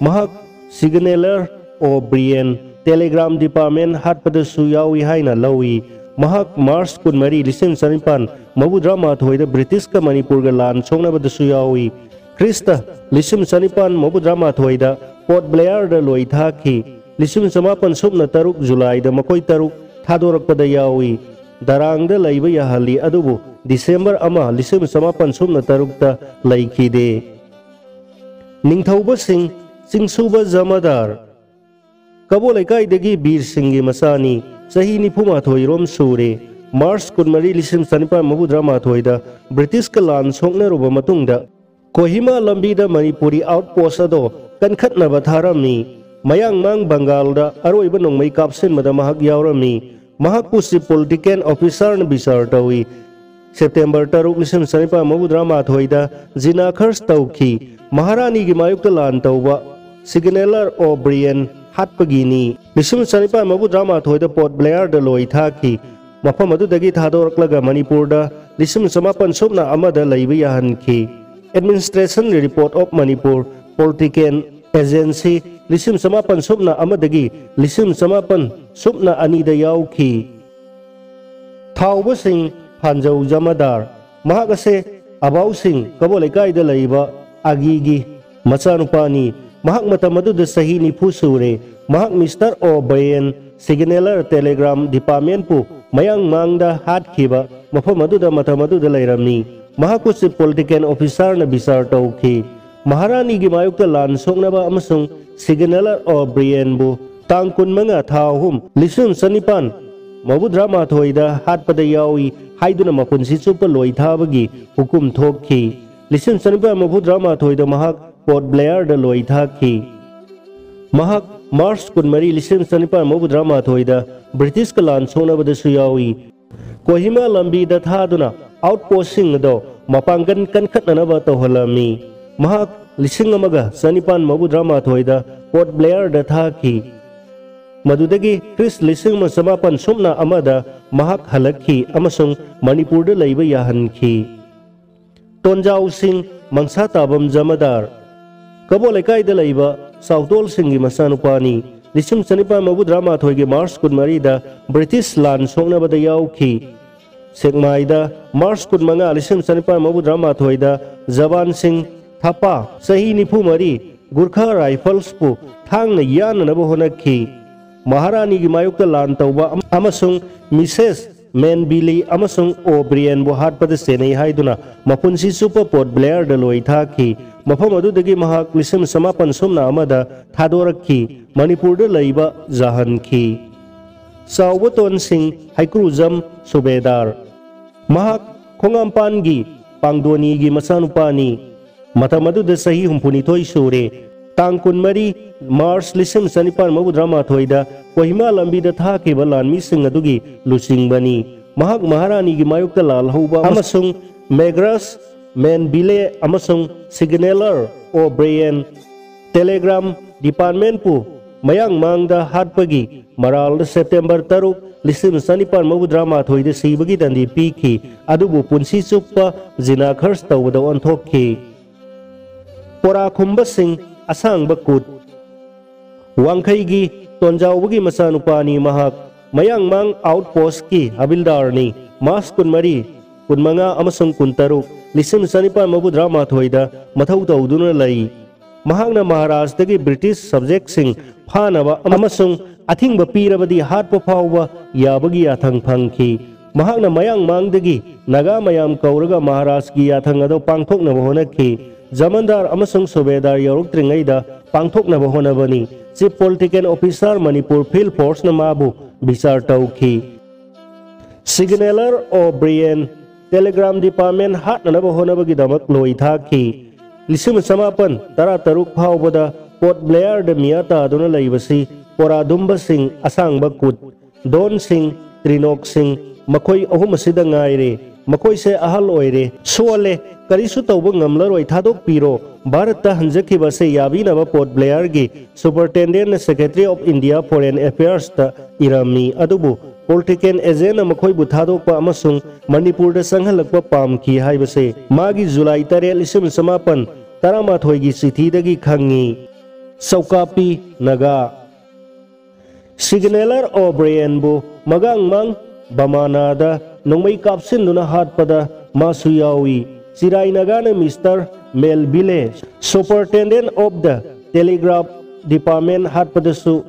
ꯃꯍꯥꯛ Signaller O'Brien, Telegram Department ꯍꯥꯠꯄꯗꯁꯨ ꯌꯥꯎꯏ ꯍꯥꯏꯅ ꯂꯧꯏ꯫ ꯃꯍꯥꯛ ꯃꯥꯔꯆ ꯀꯨꯟꯃꯔꯤ, ꯂꯤꯁꯤꯡ ꯆꯅꯤꯄꯥꯟ ꯃꯧꯗ꯭ꯔꯥ ꯃꯥꯊꯣꯏꯗ Britishꯀ ꯃꯅꯤꯄꯨꯔꯒ ꯂꯥꯟ ꯁꯣꯛꯅꯕꯗꯁꯨ ꯌꯥꯎꯏ꯫ ꯈ꯭ꯔꯤꯁꯇ ꯂꯤꯁꯤꯡ ꯆꯅꯤꯄꯥꯟ ꯃꯧꯗ꯭ꯔꯥ ꯃꯥꯊꯣꯏꯗ Port Blairꯗ ꯂꯣꯏ ꯊꯥꯈꯤ꯫ ꯂꯤꯁꯤꯡ ꯆꯃꯥꯄꯟ ꯁꯨꯞꯅ ꯇꯔꯨꯛ ꯖꯨꯂꯥꯏꯗ ꯃꯈꯣꯏ ꯇꯔꯨꯛ ꯊꯥꯗꯣꯔꯛꯄꯗ ꯌꯥꯎꯏ꯫ ꯗꯔꯥꯡꯗ ꯂꯩꯕ ꯌꯥꯍꯜꯂꯤ, ꯑꯗꯨꯕꯨ ꯗꯤꯁꯦꯝꯕꯔ ꯑꯃ, ꯂꯤꯁꯤꯡ ꯆꯃꯥꯄꯟ ꯁꯨꯞꯅ ꯇꯔꯨꯛꯇ ꯂꯩꯈꯤꯗꯦ꯫ ꯅꯤꯡꯊꯧꯕꯁꯤꯡ, ꯆꯤꯡꯁꯨꯕ ꯖꯃꯥꯗꯥꯔ꯫ ꯀꯕꯣ ꯂꯩꯀꯥꯏꯗꯒꯤ ꯕꯤꯔ ꯁꯤꯡꯒꯤ ꯃꯆꯥꯅꯤ꯫ ꯆꯍꯤ ꯅꯤꯐꯨ ꯃꯥꯊꯣꯏ ꯔꯣꯝ ꯁꯨꯔꯦ꯫ ꯃꯥꯔꯆ ꯀꯨꯟꯃꯔꯤ, ꯂꯤꯁꯤꯡ ꯆꯅꯤꯄꯥꯟ ꯃꯧꯗ꯭ꯔꯥ ꯃꯥꯊꯣꯏꯗ ꯕ꯭ꯔꯤꯇꯤꯁꯀ ꯂꯥꯟ ꯁꯣꯛꯅꯔꯨꯕ ꯃꯇꯨꯡꯗ ꯀꯣꯍꯤꯃꯥ ꯂꯝꯕꯤꯗ ꯃꯅꯤꯄꯨꯔꯤ outpost ꯑꯗꯣ ꯀꯟꯈꯠꯅꯕ ꯊꯥꯔꯝꯃꯤ꯫ ꯃꯌꯥꯡꯃꯥꯡ ꯕꯪꯒꯥꯜꯗ ꯑꯔꯣꯏꯕ ꯅꯣꯡꯃꯩ ꯀꯥꯞꯁꯤꯟꯕꯗ ꯃꯍꯥꯛ ꯌꯥꯎꯔꯝꯃꯤ꯫ ꯃꯍꯥꯛꯄꯨ chief political officerꯅ ꯕꯤꯆꯥꯔ ꯇꯧꯏ꯫ ꯁꯦꯞꯇꯦꯝꯕꯔ ꯇꯔꯨꯛ, ꯂꯤꯁꯤꯡ ꯆꯅꯤꯄꯥꯟ ꯃꯧꯗ꯭ꯔꯥ ꯃꯥꯊꯣꯏꯗ ꯖꯤꯅꯥ ꯈꯔꯁ ꯇꯧꯈꯤ꯫ ꯃꯍꯥꯔꯥꯅꯤꯒꯤ ꯃꯥꯌꯣꯛꯇ ꯂꯥꯟ ꯇꯧꯕ signaller O'Brien ꯍꯥꯠꯄꯒꯤꯅꯤ꯫ ꯂꯤꯁꯤꯡ ꯆꯅꯤꯄꯥꯟ ꯃꯧꯗ꯭ꯔꯥ ꯃꯥꯊꯣꯏꯗ ꯄꯣꯔꯠ ꯕ꯭ꯂꯦꯌꯔꯗ ꯂꯣꯏ ꯊꯥꯈꯤ꯫ ꯃꯐꯝ ꯑꯗꯨꯗꯒꯤ ꯊꯥꯗꯣꯔꯛꯂꯒ ꯃꯅꯤꯄꯨꯔꯗ ꯂꯤꯁꯤꯡ ꯆꯃꯥꯄꯟ ꯁꯨꯞꯅ ꯑꯃꯗ ꯂꯩꯕ ꯌꯥꯍꯟꯈꯤ꯫ Administration Report of Manipur, Political Agency, ꯂꯤꯁꯤꯡ ꯆꯃꯥꯄꯟ ꯁꯨꯞꯅ ꯑꯃꯗꯒꯤ ꯂꯤꯁꯤꯡ ꯆꯃꯥꯄꯟ ꯁꯨꯞꯅ ꯑꯅꯤꯗ ꯌꯥꯎꯈꯤ꯫ ꯊꯥꯎꯕꯁꯤꯡ ꯐꯥꯟꯖꯧ ꯖꯃꯥꯗꯥꯔ꯫ ꯃꯍꯥꯛ ꯑꯁꯦ ꯑꯕꯥꯎꯁꯤꯡ ꯀꯕꯣ ꯂꯩꯀꯥꯏꯗ ꯂꯩꯕ ꯑꯒꯤꯒꯤ ꯃꯆꯥꯅꯨꯄꯥꯅꯤ꯫ ꯃꯍꯥꯛ ꯃꯇꯝ ꯑꯗꯨꯗ ꯆꯍꯤ ꯅꯤꯐꯨ ꯁꯨꯔꯦ꯫ ꯃꯍꯥꯛ Mister O'Brien, signaller telegram departmentꯄꯨ ꯃꯌꯥꯡ ꯃꯥꯡꯗ ꯍꯥꯠꯈꯤꯕ ꯃꯐꯝ ꯑꯗꯨꯗ ꯃꯇꯝ ꯑꯗꯨꯗ ꯂꯩꯔꯝꯃꯤ꯫ ꯃꯍꯥꯛꯄꯨ chief political officerꯅ ꯕꯤꯆꯥꯔ ꯇꯧꯈꯤ꯫ ꯃꯍꯥꯔꯥꯅꯤꯒꯤ ꯃꯥꯌꯣꯛꯇ ꯂꯥꯟ ꯁꯣꯛꯅꯕ ꯑꯃꯁꯨꯡ signaller O'Brienꯕꯨ ꯇꯥꯡ ꯀꯨꯟꯃꯉꯥ ꯊꯥ ꯑꯍꯨꯝ ꯂꯤꯁꯤꯡ ꯆꯅꯤꯄꯥꯟ ꯃꯧꯗ꯭ꯔꯥ ꯃꯥꯊꯣꯏꯗ ꯍꯥꯠꯄꯗ ꯌꯥꯎꯏ ꯍꯥꯏꯗꯨꯅ ꯃꯄꯨꯟꯁꯤ ꯆꯨꯞꯄ ꯂꯣꯏ ꯊꯥꯕꯒꯤ ꯍꯨꯀꯨꯝ ꯊꯣꯛꯈꯤ꯫ ꯂꯤꯁꯤꯡ ꯆꯅꯤꯄꯥꯟ ꯃꯧꯗ꯭ꯔꯥ ꯃꯥꯊꯣꯏꯗ ꯃꯍꯥꯛ ꯄꯣꯔꯠ ꯕ꯭ꯂꯦꯌꯔꯗ ꯂꯣꯏ ꯊꯥꯈꯤ꯫ ꯃꯍꯥꯛ ꯃꯥꯔꯆ ꯀꯨꯟꯃꯔꯤ, ꯂꯤꯁꯤꯡ ꯆꯅꯤꯄꯥꯟ ꯃꯧꯗ꯭ꯔꯥ ꯃꯥꯊꯣꯏꯗ ꯕ꯭ꯔꯤꯇꯤꯁꯀ ꯂꯥꯟ ꯁꯣꯛꯅꯕꯗꯁꯨ ꯌꯥꯎꯏ꯫ ꯀꯣꯍꯤꯃꯥ ꯂꯝꯕꯤꯗ ꯊꯥꯗꯨꯅ outpostꯁꯤꯡ ꯑꯗꯣ ꯃꯄꯥꯡꯒꯜ ꯀꯟꯈꯠꯅꯅꯕ ꯇꯧꯍꯜꯂꯝꯃꯤ꯫ ꯃꯍꯥꯛ ꯂꯤꯁꯤꯡ ꯑꯃꯒ ꯆꯅꯤꯄꯥꯟ ꯃꯧꯗ꯭ꯔꯥ ꯃꯥꯊꯣꯏꯗ ꯄꯣꯔꯠ ꯕ꯭ꯂꯦꯌꯔꯗ ꯊꯥꯈꯤ꯫ ꯃꯗꯨꯗꯒꯤ ꯈ꯭ꯔꯤꯁ ꯂꯤꯁꯤꯡ ꯑꯃ ꯆꯃꯥꯄꯟ ꯁꯨꯞꯅ ꯑꯃꯗ ꯃꯍꯥꯛ ꯍꯜꯂꯛꯈꯤ ꯑꯃꯁꯨꯡ ꯃꯅꯤꯄꯨꯔꯗ ꯂꯩꯕ ꯌꯥꯍꯟꯈꯤ꯫ ꯇꯣꯟꯖꯥꯎꯁꯤꯡ ꯃꯪꯁꯥ ꯇꯥꯕꯝ ꯖꯃꯥꯗꯥꯔ꯫ ꯀꯕꯣ ꯂꯩꯀꯥꯏꯗ ꯂꯩꯕ ꯆꯥꯎꯇꯣꯜꯁꯤꯡꯒꯤ ꯃꯆꯥꯅꯨꯄꯥꯅꯤ꯫ ꯂꯤꯁꯤꯡ ꯆꯅꯤꯄꯥꯟ ꯃꯧꯗ꯭ꯔꯥ ꯃꯥꯊꯣꯏꯒꯤ ꯃꯥꯔꯆ ꯀꯨꯟꯃꯔꯤꯗ ꯕ꯭ꯔꯤꯇꯤꯁ ꯂꯥꯟ ꯁꯣꯛꯅꯕꯗ ꯌꯥꯎꯈꯤ꯫ ꯁꯦꯛꯃꯥꯏꯗ ꯃꯥꯔꯆ ꯀꯨꯟꯃꯉꯥ, ꯂꯤꯁꯤꯡ ꯆꯅꯤꯄꯥꯟ ꯃꯧꯗ꯭ꯔꯥ ꯃꯥꯊꯣꯏꯗ ꯖꯕꯥꯟ ꯁꯤꯡ ꯊꯥꯄꯥ, ꯆꯍꯤ ꯅꯤꯐꯨ ꯃꯔꯤ, ꯒꯨꯔꯈꯥ ꯔꯥꯏꯐꯜꯁꯄꯨ ꯊꯥꯡꯅ ꯌꯥꯟꯅꯅꯕ ꯍꯣꯠꯅꯈꯤ꯫ ꯃꯍꯥꯔꯥꯅꯤꯒꯤ ꯃꯥꯌꯣꯛꯇ ꯂꯥꯟ ꯇꯧꯕ ꯑꯃꯁꯨꯡ ꯃꯤꯁꯦꯁ ꯃꯦꯟꯕꯤꯂꯤ ꯑꯃꯁꯨꯡ ꯑꯣꯕ꯭ꯔꯤꯌꯦꯟꯕꯨ ꯍꯥꯠꯄꯗ ꯆꯦꯟꯅꯩ ꯍꯥꯏꯗꯨꯅ ꯃꯄꯨꯟꯁꯤ ꯆꯨꯞꯄ ꯄꯣꯔꯠ ꯕ꯭ꯂꯦꯌꯔꯗ ꯂꯣꯏ ꯊꯥꯈꯤ꯫ ꯃꯐꯝ ꯑꯗꯨꯗꯒꯤ ꯃꯍꯥꯛ ꯂꯤꯁꯤꯡ ꯆꯃꯥꯄꯟ ꯁꯨꯞꯅ ꯑꯃꯗ ꯊꯥꯗꯣꯔꯛꯈꯤ, ꯃꯅꯤꯄꯨꯔꯗ ꯂꯩꯕ ꯌꯥꯍꯟꯈꯤ꯫ ꯆꯥꯎꯕ ꯇꯣꯟꯁꯤꯡ ꯍꯩꯀ꯭ꯔꯨꯖꯝ ꯁꯨꯕꯦꯗꯥꯔ꯫ ꯃꯍꯥꯛ ꯈꯣꯡꯉꯥꯝꯄꯥꯟꯒꯤ ꯄꯥꯡꯗꯣꯅꯤꯒꯤ ꯃꯆꯥꯅꯨꯄꯥꯅꯤ꯫ ꯃꯇꯝ ꯑꯗꯨꯗ ꯆꯍꯤ ꯍꯨꯝꯐꯨꯅꯤꯊꯣꯏ ꯁꯨꯔꯦ꯫ ꯇꯥꯡ ꯀꯨꯟꯃꯔꯤ ꯃꯥꯔꯆ ꯂꯤꯁꯤꯡ ꯆꯅꯤꯄꯥꯟ ꯃꯧꯗ꯭ꯔꯥ ꯃꯥꯊꯣꯏꯗ ꯀꯣꯍꯤꯃꯥ ꯂꯝꯕꯤꯗ ꯊꯥꯈꯤꯕ ꯂꯥꯟꯃꯤꯁꯤꯡ ꯑꯗꯨꯒꯤ ꯂꯨꯆꯤꯡꯕꯅꯤ꯫ ꯃꯍꯥꯛ ꯃꯍꯥꯔꯥꯅꯤꯒꯤ ꯃꯥꯌꯣꯛꯇ ꯂꯥꯜꯍꯧꯕ ꯑꯃꯁꯨꯡ ꯃꯦꯒ꯭ꯔꯁ ꯃꯦꯟꯕꯤꯂꯦ ꯑꯃꯁꯨꯡ ꯁꯤꯒꯅꯦꯂꯔ ꯑꯣꯕ꯭ꯔꯦꯌꯦꯟ ꯇꯦꯂꯦꯒ꯭ꯔꯥꯝ ꯗꯤꯄꯥꯔꯠꯃꯦꯟꯠꯄꯨ ꯃꯌꯥꯡ ꯃꯥꯡꯗ ꯍꯥꯠꯄꯒꯤ ꯃꯔꯥꯜꯗ ꯁꯦꯞꯇꯦꯝꯕꯔ ꯇꯔꯨꯛ, ꯂꯤꯁꯤꯡ ꯆꯅꯤꯄꯥꯟ ꯃꯧꯗ꯭ꯔꯥ ꯃꯥꯊꯣꯏꯗ ꯁꯤꯕꯒꯤ ꯗꯟꯗꯤ ꯄꯤꯈꯤ, ꯑꯗꯨꯕꯨ ꯄꯨꯟꯁꯤ ꯆꯨꯞꯄ ꯖꯤꯅꯥ ꯈꯔꯁ ꯇꯧꯕꯗ ꯑꯣꯟꯊꯣꯛꯈꯤ꯫ ꯄꯣꯔꯥ ꯈꯨꯝꯕꯁꯤꯡ ꯑꯁꯥꯡꯕ ꯀꯨꯠ꯫ ꯋꯥꯡꯈꯩꯒꯤ ꯇꯣꯟꯖꯥꯎꯕꯒꯤ ꯃꯆꯥꯅꯨꯄꯥꯅꯤ ꯃꯍꯥꯛ꯫ ꯃꯌꯥꯡꯃꯥꯡ ꯑꯥꯎꯠ ꯄꯣꯁꯠꯀꯤ ꯍꯕꯤꯜꯗꯥꯔꯅꯤ꯫ ꯃꯥꯔꯆ ꯀꯨꯟꯃꯔꯤ, ꯀꯨꯟꯃꯉꯥ ꯑꯃꯁꯨꯡ ꯀꯨꯟꯇꯔꯨꯛ, ꯂꯤꯁꯤꯡ ꯆꯅꯤꯄꯥꯟ ꯃꯧꯗ꯭ꯔꯥ ꯃꯥꯊꯣꯏꯗ ꯃꯊꯧ ꯇꯧꯗꯨꯅ ꯂꯩ꯫ ꯃꯍꯥꯛꯅ ꯃꯍꯥꯔꯥꯖꯇꯒꯤ ꯕ꯭ꯔꯤꯇꯤꯁ ꯁꯕꯖꯦꯛꯁꯤꯡ ꯐꯥꯅꯕ ꯑꯃꯁꯨꯡ ꯑꯊꯤꯡꯕ ꯄꯤꯔꯕꯗꯤ ꯍꯥꯠꯄ ꯐꯥꯎꯕ ꯌꯥꯕꯒꯤ ꯌꯥꯊꯪ ꯐꯪꯈꯤ꯫ ꯃꯍꯥꯛꯅ ꯃꯌꯥꯡꯃꯥꯡꯗꯒꯤ ꯅꯥꯒꯥ ꯃꯌꯥꯝ ꯀꯧꯔꯒ ꯃꯍꯥꯔꯥꯖꯀꯤ ꯌꯥꯊꯪ ꯑꯗꯨ ꯄꯥꯡꯊꯣꯛꯅꯕ ꯍꯣꯠꯅꯈꯤ꯫ ꯖꯃꯟꯗꯥꯔ ꯑꯃꯁꯨꯡ ꯁꯨꯕꯦꯗꯥꯔ ꯌꯧꯔꯛꯇ꯭ꯔꯤꯉꯩꯗ ꯄꯥꯡꯊꯣꯛꯅꯕ ꯍꯣꯠꯅꯕꯅꯤ꯫ ꯆꯤꯐ ꯄꯣꯂꯤꯇꯤꯀꯦꯜ ꯑꯣꯐꯤꯁꯥꯔ ꯃꯅꯤꯄꯨꯔ ꯐꯤꯜꯗ ꯐꯣꯔꯁꯅ ꯃꯥꯕꯨ ꯕꯤꯆꯥꯔ ꯇꯧꯈꯤ꯫ ꯁꯤꯒꯅꯦꯂꯔ ꯑꯣꯕ꯭ꯔꯤꯌꯦꯟ ꯇꯦꯂꯦꯒ꯭ꯔꯥꯝ ꯗꯤꯄꯥꯔꯠꯃꯦꯟ ꯍꯥꯠꯅꯅꯕ ꯍꯣꯠꯅꯕꯒꯤꯗꯃꯛ ꯂꯣꯏ ꯊꯥꯈꯤ꯫ ꯂꯤꯁꯤꯡ ꯆꯃꯥꯄꯟ ꯇꯔꯥꯇꯔꯨꯛ ꯐꯥꯎꯕꯗ ꯄꯣꯔꯠ ꯕ꯭ꯂꯦꯌꯔꯗ ꯃꯤꯌꯥ ꯇꯥꯗꯨꯅ ꯂꯩꯕꯁꯤ ꯄꯣꯔꯥꯗꯨꯝꯕꯁꯤꯡ ꯑꯁꯥꯡꯕ ꯀꯨꯠ, ꯗꯣꯟꯁꯤꯡ, ꯇ꯭ꯔꯤꯅꯣꯛꯁꯤꯡ, ꯃꯈꯣꯏ ꯑꯍꯨꯝ ꯑꯁꯤꯗ ꯉꯥꯏꯔꯦ꯫ ꯃꯈꯣꯏꯁꯦ ꯑꯍꯜ ꯑꯣꯏꯔꯦ, ꯁꯣꯜꯂꯦ, ꯀꯔꯤꯁꯨ ꯇꯧꯕ ꯉꯝꯂꯔꯣꯏ, ꯊꯥꯗꯣꯛꯄꯤꯔꯣ꯫ ꯚꯥꯔꯠꯇ ꯍꯟꯖꯈꯤꯕ ꯑꯁꯤ ꯌꯥꯕꯤꯅꯕ ꯄꯣꯔꯠ ꯕ꯭ꯂꯦꯌꯔꯒꯤ ꯁꯨꯄꯔꯇꯦꯟꯗꯦꯟꯠꯅ ꯁꯦꯀ꯭ꯔꯦꯇꯔꯤ ꯑꯣꯐ ꯏꯟꯗꯤꯌꯥ ꯐꯣꯔꯦꯟ ꯑꯦꯐꯤꯌꯔꯁꯇ ꯏꯔꯝꯃꯤ, ꯑꯗꯨꯕꯨ ꯄꯣꯂꯤꯇꯤꯀꯦꯜ ꯑꯦꯖꯦꯟꯠꯅ ꯃꯈꯣꯏꯕꯨ ꯊꯥꯗꯣꯛꯄ ꯑꯃꯁꯨꯡ ꯃꯅꯤꯄꯨꯔꯗ ꯆꯪꯍꯜꯂꯛꯄ ꯄꯥꯝꯈꯤ ꯍꯥꯏꯕꯁꯦ ꯃꯥꯒꯤ ꯖꯨꯂꯥꯏ ꯇꯔꯦꯠ, ꯂꯤꯁꯤꯡ ꯆꯃꯥꯄꯟ ꯇꯔꯥꯃꯥꯊꯣꯏꯒꯤ ꯆꯤꯊꯤꯗꯒꯤ ꯈꯪꯉꯤ꯫ ꯆꯧꯀꯥꯄꯤ ꯅꯥꯒꯥ꯫ ꯁꯤꯒꯅꯦꯂꯔ ꯑꯣꯕ꯭ꯔꯦꯌꯦꯟꯕꯨ ꯃꯒꯥꯡꯃꯥꯡ ꯕꯃꯥꯅꯥꯗ ꯅꯣꯡꯃꯩ ꯀꯥꯞꯁꯤꯟꯗꯨꯅ ꯍꯥꯠꯄꯗ ꯃꯥꯁꯨ ꯌꯥꯎꯏ꯫ ꯆꯤꯔꯥꯏ ꯅꯥꯒꯥꯅ mister Melville, Superintendent of the Telegraph Department ꯍꯥꯠꯄꯗꯁꯨ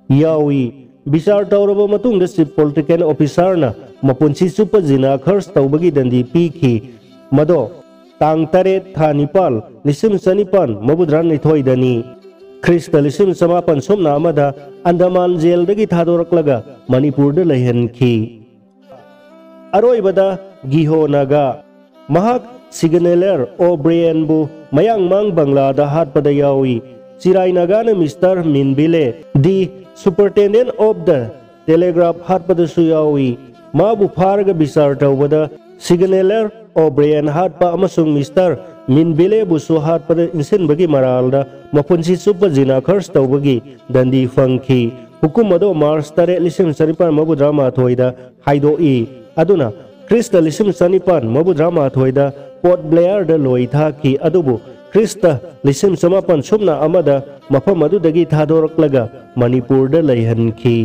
ꯌꯥꯎꯏ꯫ ꯕꯤꯆꯥꯔ ꯇꯧꯔꯕ ꯃꯇꯨꯡꯗ Chief Political Officerꯅ ꯃꯄꯨꯟꯁꯤ ꯆꯨꯞꯄ ꯖꯤꯅꯥ ꯈꯔꯆ ꯇꯧꯕꯒꯤ ꯗꯟꯗꯤ ꯄꯤꯈꯤ꯫ ꯃꯗꯣ ꯇꯥꯡ ꯇꯔꯦꯠ ꯊꯥ ꯅꯤꯄꯥꯜ ꯂꯤꯁꯤꯡ ꯆꯅꯤꯄꯥꯟ ꯃꯧꯗ꯭ꯔꯥ ꯅꯤꯊꯣꯏꯗꯅꯤ꯫ ꯈ꯭ꯔꯤꯁꯇ ꯂꯤꯁꯤꯡ ꯆꯃꯥꯄꯟ ꯁꯨꯞꯅ ꯑꯃꯗ ꯑꯟꯗꯃꯥꯟ ꯖꯦꯜꯗꯒꯤ ꯊꯥꯗꯣꯔꯛꯂꯒ ꯃꯅꯤꯄꯨꯔꯗ ꯂꯩꯍꯟꯈꯤ꯫ ꯑꯔꯣꯏꯕꯗ ꯒꯤꯍꯣ ꯅꯥꯒꯥ꯫ ꯃꯍꯥꯛ ꯁꯤꯒꯅꯦꯂꯔ ꯑꯣꯕ꯭ꯔꯤꯌꯦꯟꯕꯨ ꯃꯌꯥꯡꯃꯥꯡ ꯕꯪꯂꯥꯗ ꯍꯥꯠꯄꯗ ꯌꯥꯎꯏ꯫ ꯆꯤꯔꯥꯏ ꯅꯥꯒꯥꯅ mister Melville, the Superintendent of the Telegraph ꯍꯥꯠꯄꯗꯁꯨ ꯌꯥꯎꯏ꯫ ꯃꯥꯕꯨ ꯐꯥꯔꯒ ꯕꯤꯆꯥꯔ ꯇꯧꯕꯗ ꯁꯤꯒꯅꯦꯂꯔ ꯑꯣꯕ꯭ꯔꯤꯌꯦꯟ ꯍꯥꯠꯄ ꯑꯃꯁꯨꯡ ꯃꯤꯁꯇꯔ ꯃꯤꯟꯕꯤꯂꯦꯕꯨꯁꯨ ꯍꯥꯠꯄꯗ ꯏꯟꯁꯤꯟꯕꯒꯤ ꯃꯔꯥꯜꯗ ꯃꯄꯨꯟꯁꯤ ꯆꯨꯞꯄ ꯖꯤꯅꯥ ꯈꯔꯆ ꯇꯧꯕꯒꯤ ꯗꯟꯗꯤ ꯐꯪꯈꯤ꯫ ꯍꯨꯀꯨꯝ ꯑꯗꯣ ꯃꯥꯔꯆ ꯇꯔꯦꯠ, ꯂꯤꯁꯤꯡ ꯆꯅꯤꯄꯥꯟ ꯃꯧꯗ꯭ꯔꯥ ꯃꯥꯊꯣꯏꯗ ꯍꯥꯏꯗꯣꯛꯏ꯫ ꯑꯗꯨꯅ ꯈ꯭ꯔꯤꯁꯇ ꯂꯤꯁꯤꯡ ꯆꯅꯤꯄꯥꯟ ꯃꯧꯗ꯭ꯔꯥ ꯃꯥꯊꯣꯏꯗ ꯄꯣꯔꯠ ꯕ꯭ꯂꯦꯌꯔꯗ ꯂꯣꯏ ꯊꯥꯈꯤ, ꯑꯗꯨꯕꯨ ꯈ꯭ꯔꯤꯁꯇ ꯂꯤꯁꯤꯡ ꯆꯃꯥꯄꯟ ꯁꯨꯞꯅ ꯑꯃꯗ ꯃꯐꯝ ꯑꯗꯨꯗꯒꯤ ꯊꯥꯗꯣꯔꯛꯂꯒ ꯃꯅꯤꯄꯨꯔꯗ ꯂꯩꯍꯟꯈꯤ꯫